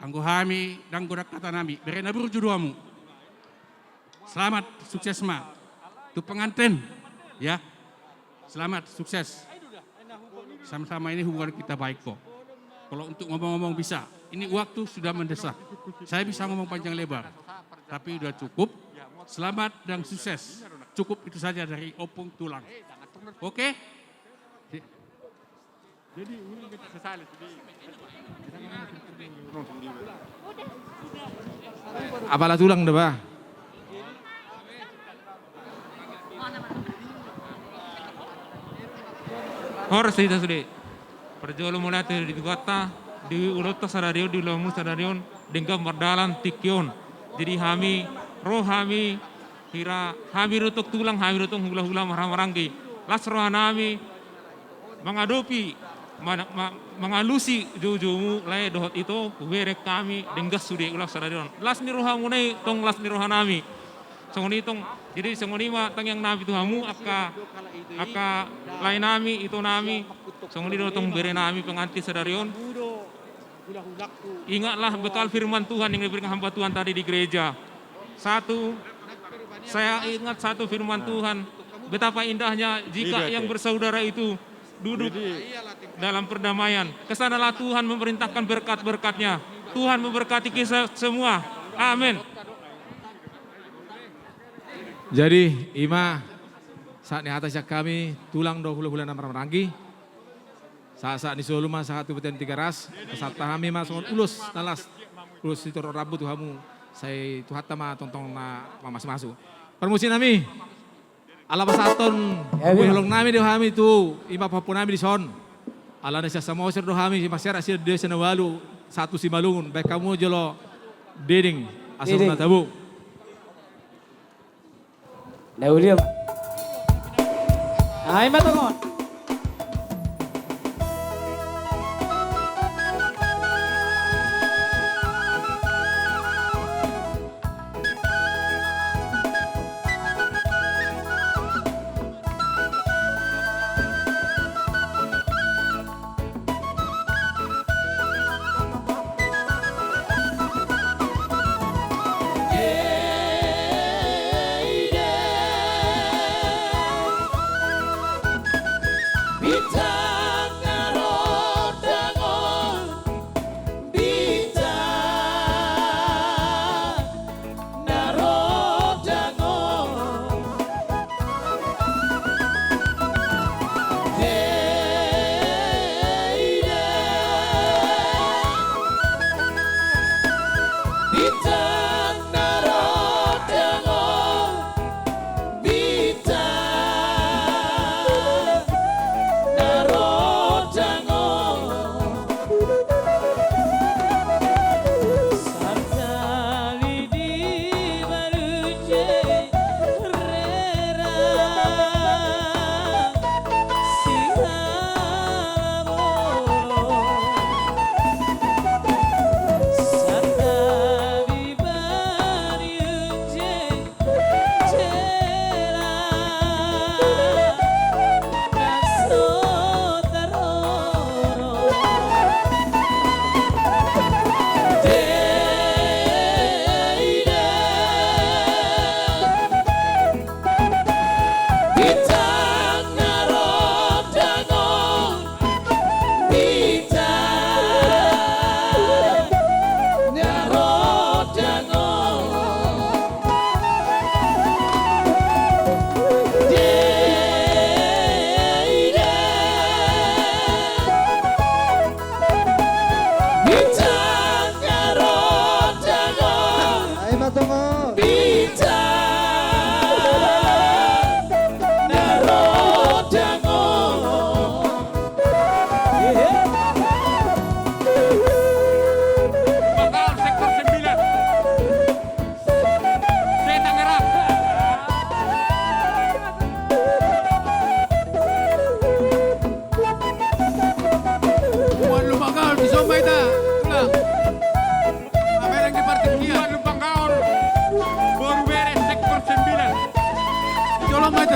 Anggo hami, dang godang hata nami, bere na burju do hamu. Selamat, sukses ma. Tu pengantin, ya. Selamat, sukses. Sama-sama ini hubungan kita baik kok. Kalau untuk ngomong-ngomong bisa. Ini waktu sudah mendesak. Saya bisa ngomong panjang lebar. Tapi udah cukup. Selamat dan sukses. Cukup itu saja dari Opung Tulang. Oke? Apala tulang da ba. Horas hita sude. Parjolo mauliate di Tuhanta, di ulaonta sadari on, di ulaonmu sadari on, denggan mardalan tingki on. Jadi hami, ro hami, hira, hami do tong tulang, hami do tong hulahula marhahamaranggi. Las rohanami, mangadopi, mana-, ma-, mangalusi joujoumu, lae dohot ito, hubereng hami, denggan sude ulaon sadari on. Las ni rohamuna i tong, las ni rohanami. Songon i tong, jadi songon i ma tangiang nami tu hamu, angka, angka lae nami, ito nami, songon i do tong bere nami pengantin sadari on. Ingatlah bekal firman Tuhan yang diberikan hamba Tuhan tadi di gereja. Satu, saya ingat satu firman Tuhan, betapa indahnya jika yang bersaudara itu duduk dalam perdamaian. Kesanalah Tuhan memerintahkan berkat-berkat-Nya. Tuhan memberkati kita semua. Amin. Jadi, i ma sahat ni hata sian hami, tulang dohot hulahula na marhahamaranggi. Sahat-sahat ni solu ma sahat tu bontean Tigaras, pasahat hami ma songon ulos na las, ulos sitorop rambu tu hamu, sai Tuhanta ma tongtong na mamasumasu. Parmusik nami, ala pasahathon, ya, bue holong nami do hami tu, i ma pahompu nami dison. Ala na sian Samosir do hami, marsera sian desa na ualu, sahat tu Simalungun, baen hamu jolo dinding, asa na tabo. Na uli ma. Ai ma tongon.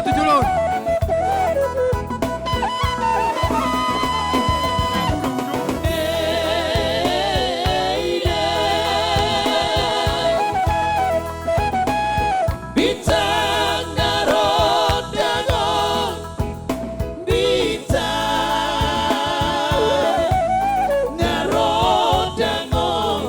Tu jolo on. Bintang na rondang on. Bintang na rondang on.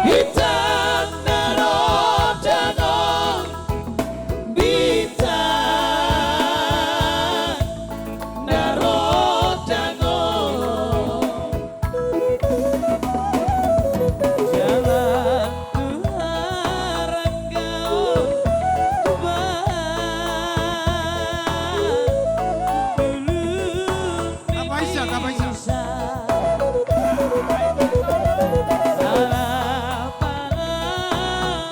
Bintang na rondang on. Bintang na rondang on. Jalan tu harangga on. Apa isa, apa isa? Ala pala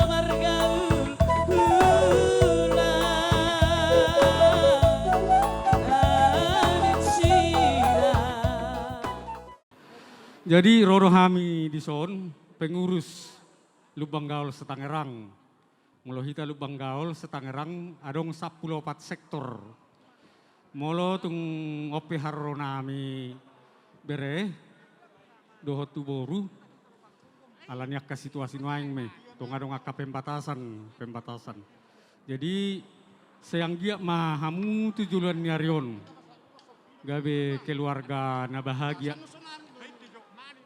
margaul hula. Jadi, ro do hami dison, pengurus Lumban Gaol se-Tangerang. Molo hita Lumban Gaol se-Tangerang, adong sampulu opat sektor. Molo tung on pe haroro nami bere dohot tu boru, alani angka situasi nuaeng ma i, tung adong angka pembatasan, pembatasan. Jadi, sai anggiat ma hamu tu joloan ni ari on gabe keluarga na bahagia.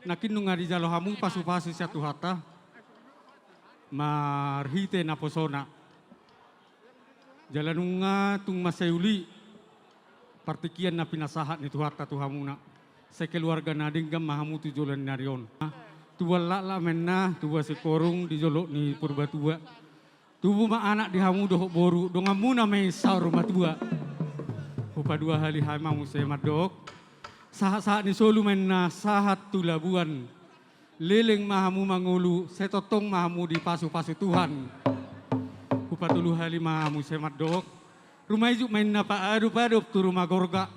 Nangkin nunga dijalo hamu pasu-pasu sian Tuhanta, marhite naposona. Jala nunga tung mansai uli partingkian na pinasahat ni Tuhanta tu hamuna. Sai keluarga na denggan ma hamu tu joloan ni ari on. Tubuan laklak ma inna, tubuan singkoru di jolo ni Purbatua. Tubu ma anak di hamu dohot boru, donganmuna ma i saur matua. Hupaduahali hami ma muse mandok. Sahat-sahat ni solu ma inna sahat tu labuan. Leleng ma hamu mangolu, sai tongtong ma hamu dipasu-pasu Tuhan. Hupatoluhali ma muse mandok. Ruma ijuk ma inna paadop-adop tu ruma gorga.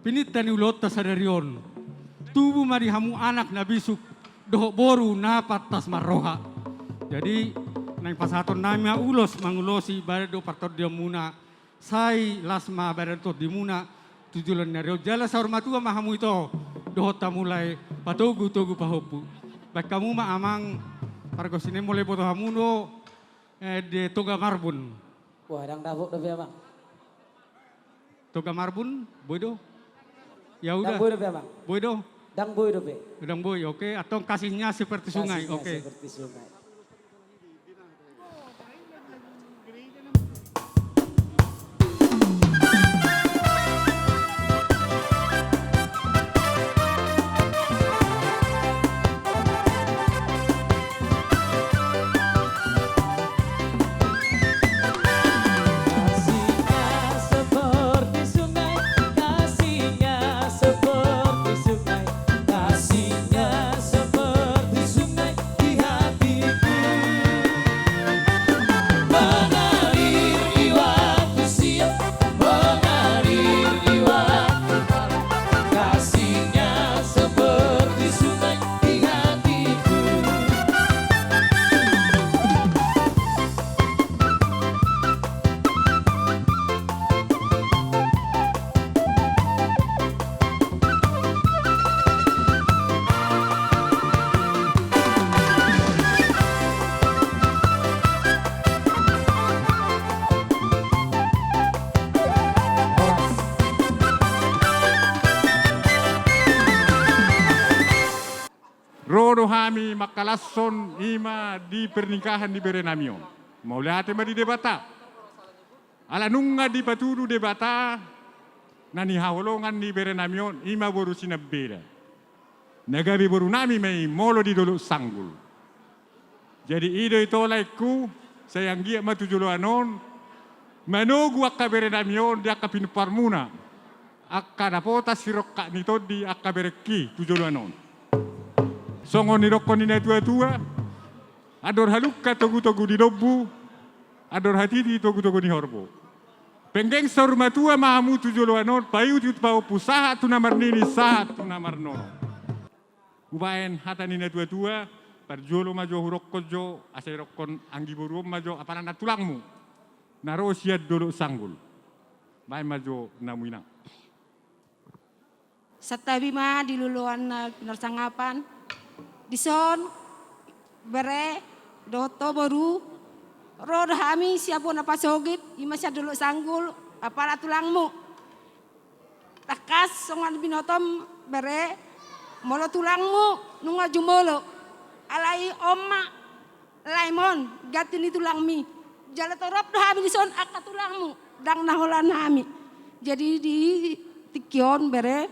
Pininta ni ulaonta sadari on. Tubu ma di hamu anak na bisuk, dohot boru na pantas marroha. Jadi, naeng pasahaton nami ma ulos mangulosi badan dohot partondianmuna. Sai las ma badan tondimuna tu joloan ni ari on. Jala saur matua ma hamu ito, dohot hamu lae patogu-togu pahompu. Baen hamu ma amang pargonsi na i, molo diboto hamu do, eh, di Toga Marbun. Wah, ndang dapot dope, amang. Toga Marbun, boi do? Ya udah. Ndang boi dope, amang. Boi do? Ndang boi dope. Ndang boi, oke. Antong Kasihnya Seperti Sungai, oke. Kasihnya Seperti Sungai. Kasihnya seperti sungai, kasihnya seperti sungai, kasihnya seperti sungai di hatiku. Mengalir di waktu siang, mengalir di waktu malam, kasihnya seperti sungai di hatiku. Ro do hami mangkalashon i ma di pernikahan ni berenami on. Mauliate ma di Debata. Ala nunga dipatudu Debata na nihaholongan ni berenami on, i ma boru Sinambela. Na gabe borunami ma i molo di Dolok Sanggul. Jadi i do ito laengku, sai anggiat ma tu joloan on manogu angka berenami on di angka pinomparmuna, angka dapotan sirongkap ni tondi angka berengki tu joloan on. Songon nidokkon ni natua-tua, andor halumpang togu-togu ni lombu, andor hatiti togu-togu ni horbo. Penggeng saur matua ma hamu tu joloan on, paihutihut pahompu, sahat tu na marnini, sahat tu na marnono. Hubaen hata ni na tuatua, parjolo ma jo hudokkon jo, asa didokkon anggi boru on ma jo apala na tulangmu, na ro sian Dolok Sanggul. Baen ma jo namu, inang. Santabi ma di loloan na pinarsangapan. Dison, bere, dohot ho boru, ro do hami sian bona pasogit, i ma sian Dolok Sanggul, apala tulangmu. Tangkas songon binotom, bere, molo tulangmu nunga jumolo. Alai on ma, laem on, ganti ni tulangmi. Jala torop do hami dison angka tulangmu, ndang na holan hami. Jadi di tingki on, bere,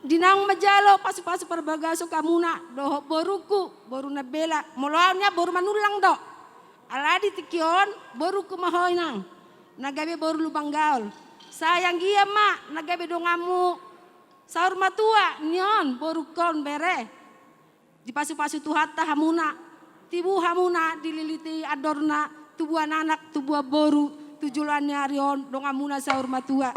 di naung manjalo pasupasu parbagason hamuna dohot borungku, boru Nambela. Molo au nian boru Manullang do. Alai di tingki on, borungku ma ho, inang, na gabe boru Lumban Gaol. Sai anggiat ma na gabe donganmu saur matua ni on borungkon, bere. Dipasupasu Tuhanta hamuna, tibu hamuna dililiti andorna, tubuan anak, tubuan boru, tu joloan ni ari on donganmuna saur matua.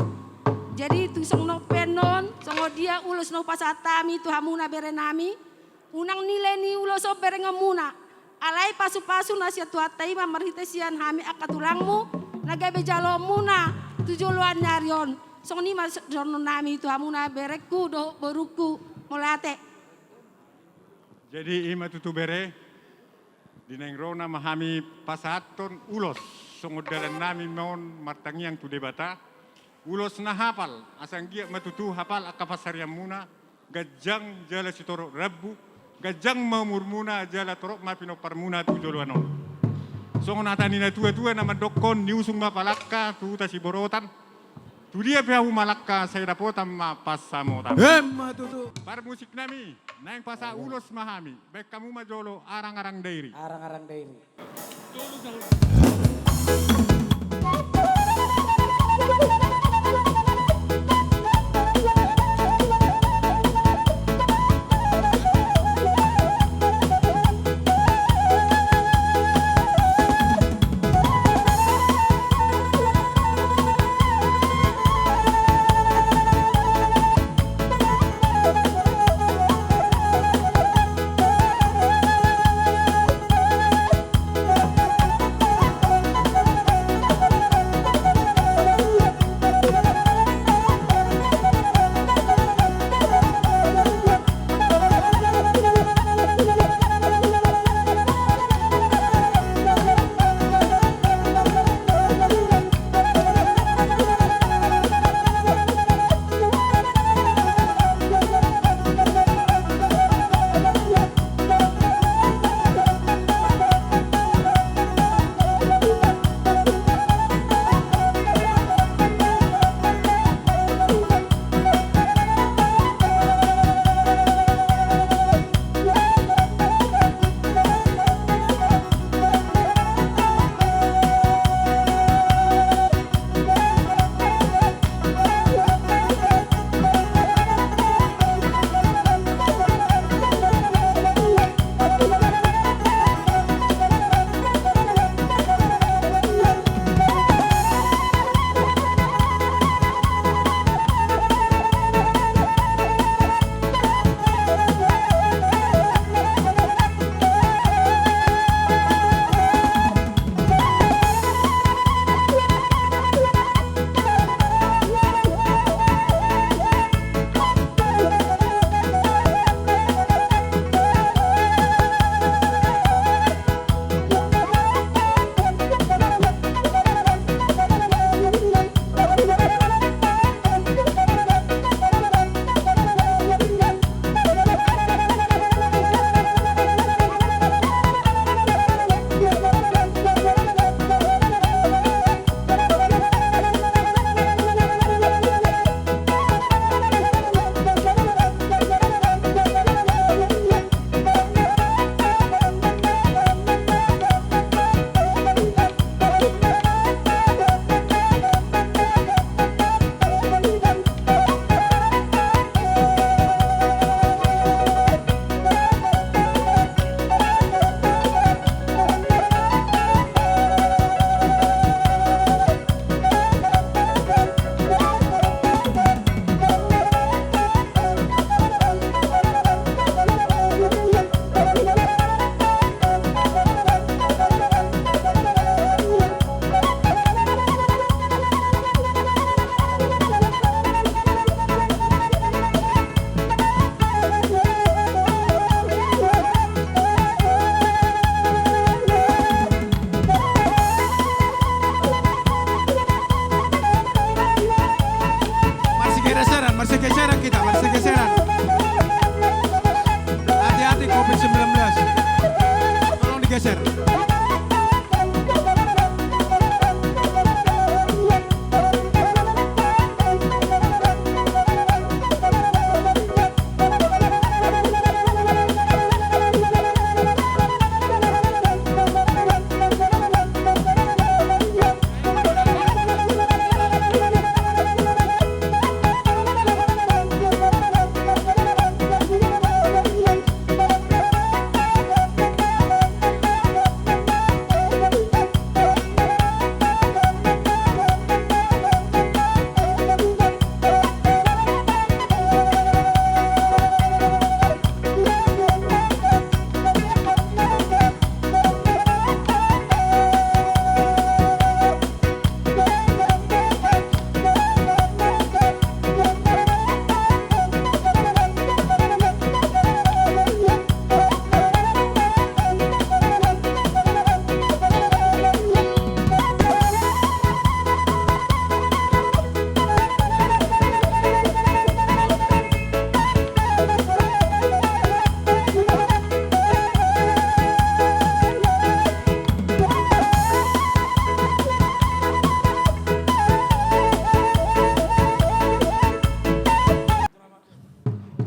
Jadi tu songon on pe annon, songon dia ulos na hupasahat hami tu hamuna berenami, unang nilai ni ulos on berengonmuna. Alai pasupasu na sian Tuhanta i ma marhite sian hami angka tulangmu, na gabe jaloonmuna tu joloan ni ari on. Songon i ma dohononnami tu hamuna berengku dohot borungku, mauliate. Jadi i ma tutu, bere, di naeng ro nama hami pasahathon ulos, songon dalannami ma on martangiang tu Debata, ulos na hapal, asa anggiat ma tutu hapal angka pansarianmuna, ganjang jala sitorop rambu, ganjang ma umurmuna jala torop ma pinomparmuna tu joloan on. Songon hata ni na tuatua na mandokkon, niusung ma palangka tu huta Siborotan, tu dia pe hamu malangka sai dapotan ma pansamotan. Emma tutu. Parmusiknami, naeng pasahat ulos ma hami, baen hamu ma jolo Arangarang Dairi. Arangarang Dairi.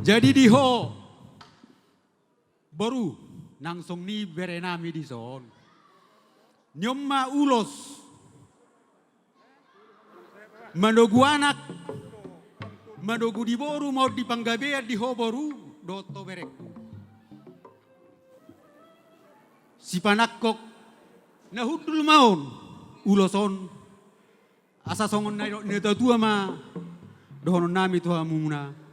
Jadi di ho, boru, nang songon i berenami dison. Nion ma ulos. Manogu anak, manogu di boru, maol di panggabean di ho boru, dohot ho berengku. Sipanangkok na hundul ma on, ulos on. Asa songon na nidok ni natuatua ma dohononnami tu hamuna.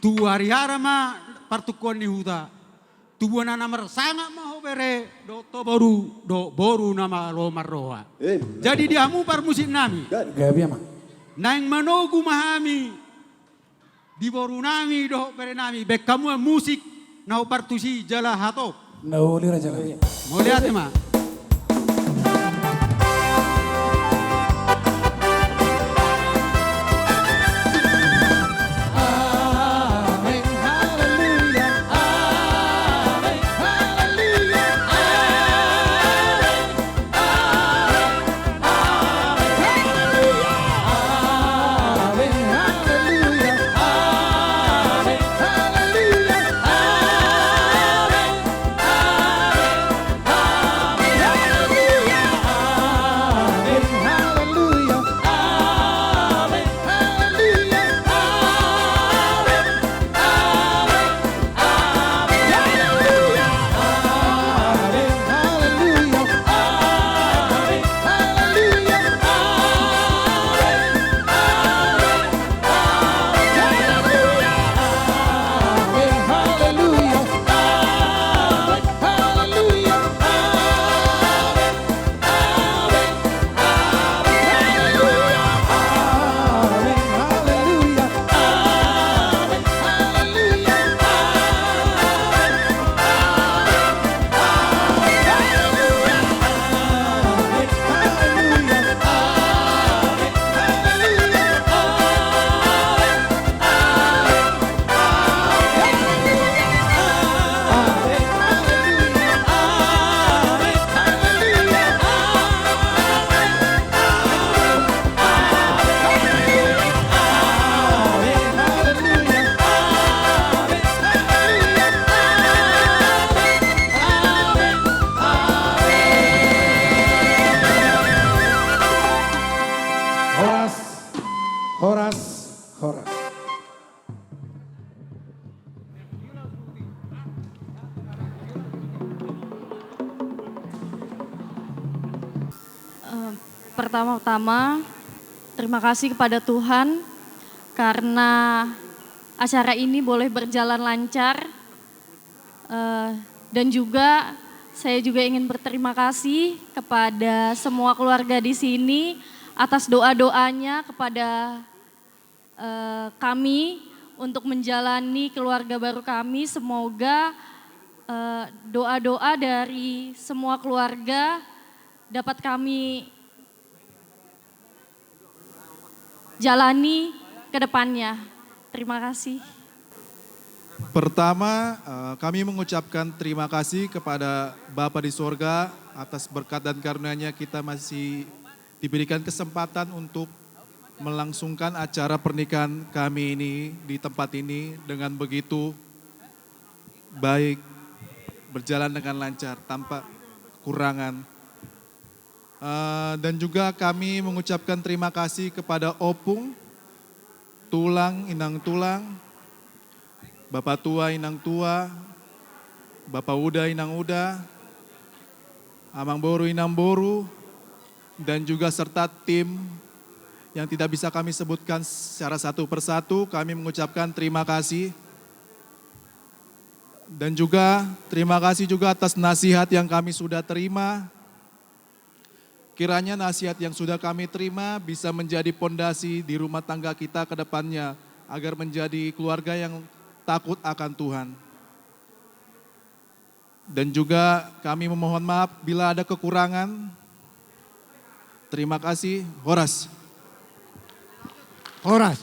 Tubu harihara ma partungkoan ni huta. Tubuan na marsangap ma ho bere, dohot ho boru, dohot boru na malo marroha. Eh, jadi di hamu parmusiknami. Gabe, amang. Naeng manogu ma hami di borunami dohot berenami, baen hamu ma musik na hombar tusi jala hatop. Na uli raja nami. Mauliate ma. Horas, horas, horas. Eh, pertama-tama, terima kasih kepada Tuhan karena acara ini boleh berjalan lancar. Eh, dan juga saya juga ingin berterima kasih kepada semua keluarga di sini atas doa-doanya kepada, eh, kami untuk menjalani keluarga baru kami. Semoga, eh, doa-doa dari semua keluarga dapat kami jalani ke depannya. Terima kasih. Pertama, eh, kami mengucapkan terima kasih kepada Bapa di sorga atas berkat dan karunia-Nya kita masih diberikan kesempatan untuk melangsungkan acara pernikahan kami ini di tempat ini dengan begitu baik, berjalan dengan lancar, tanpa kekurangan. Eh, dan juga kami mengucapkan terima kasih kepada opung, tulang, inang tulang, bapak tua, inang tua, bapak uda, inang uda, amang boru, inang boru, dan juga serta tim yang tidak bisa kami sebutkan secara satu persatu. Kami mengucapkan terima kasih. Dan juga terima kasih juga atas nasihat yang kami sudah terima. Kiranya nasihat yang sudah kami terima bisa menjadi pondasi di rumah tangga kita ke depannya, agar menjadi keluarga yang takut akan Tuhan. Dan juga kami memohon maaf bila ada kekurangan. Terima kasih. Horas. Horas.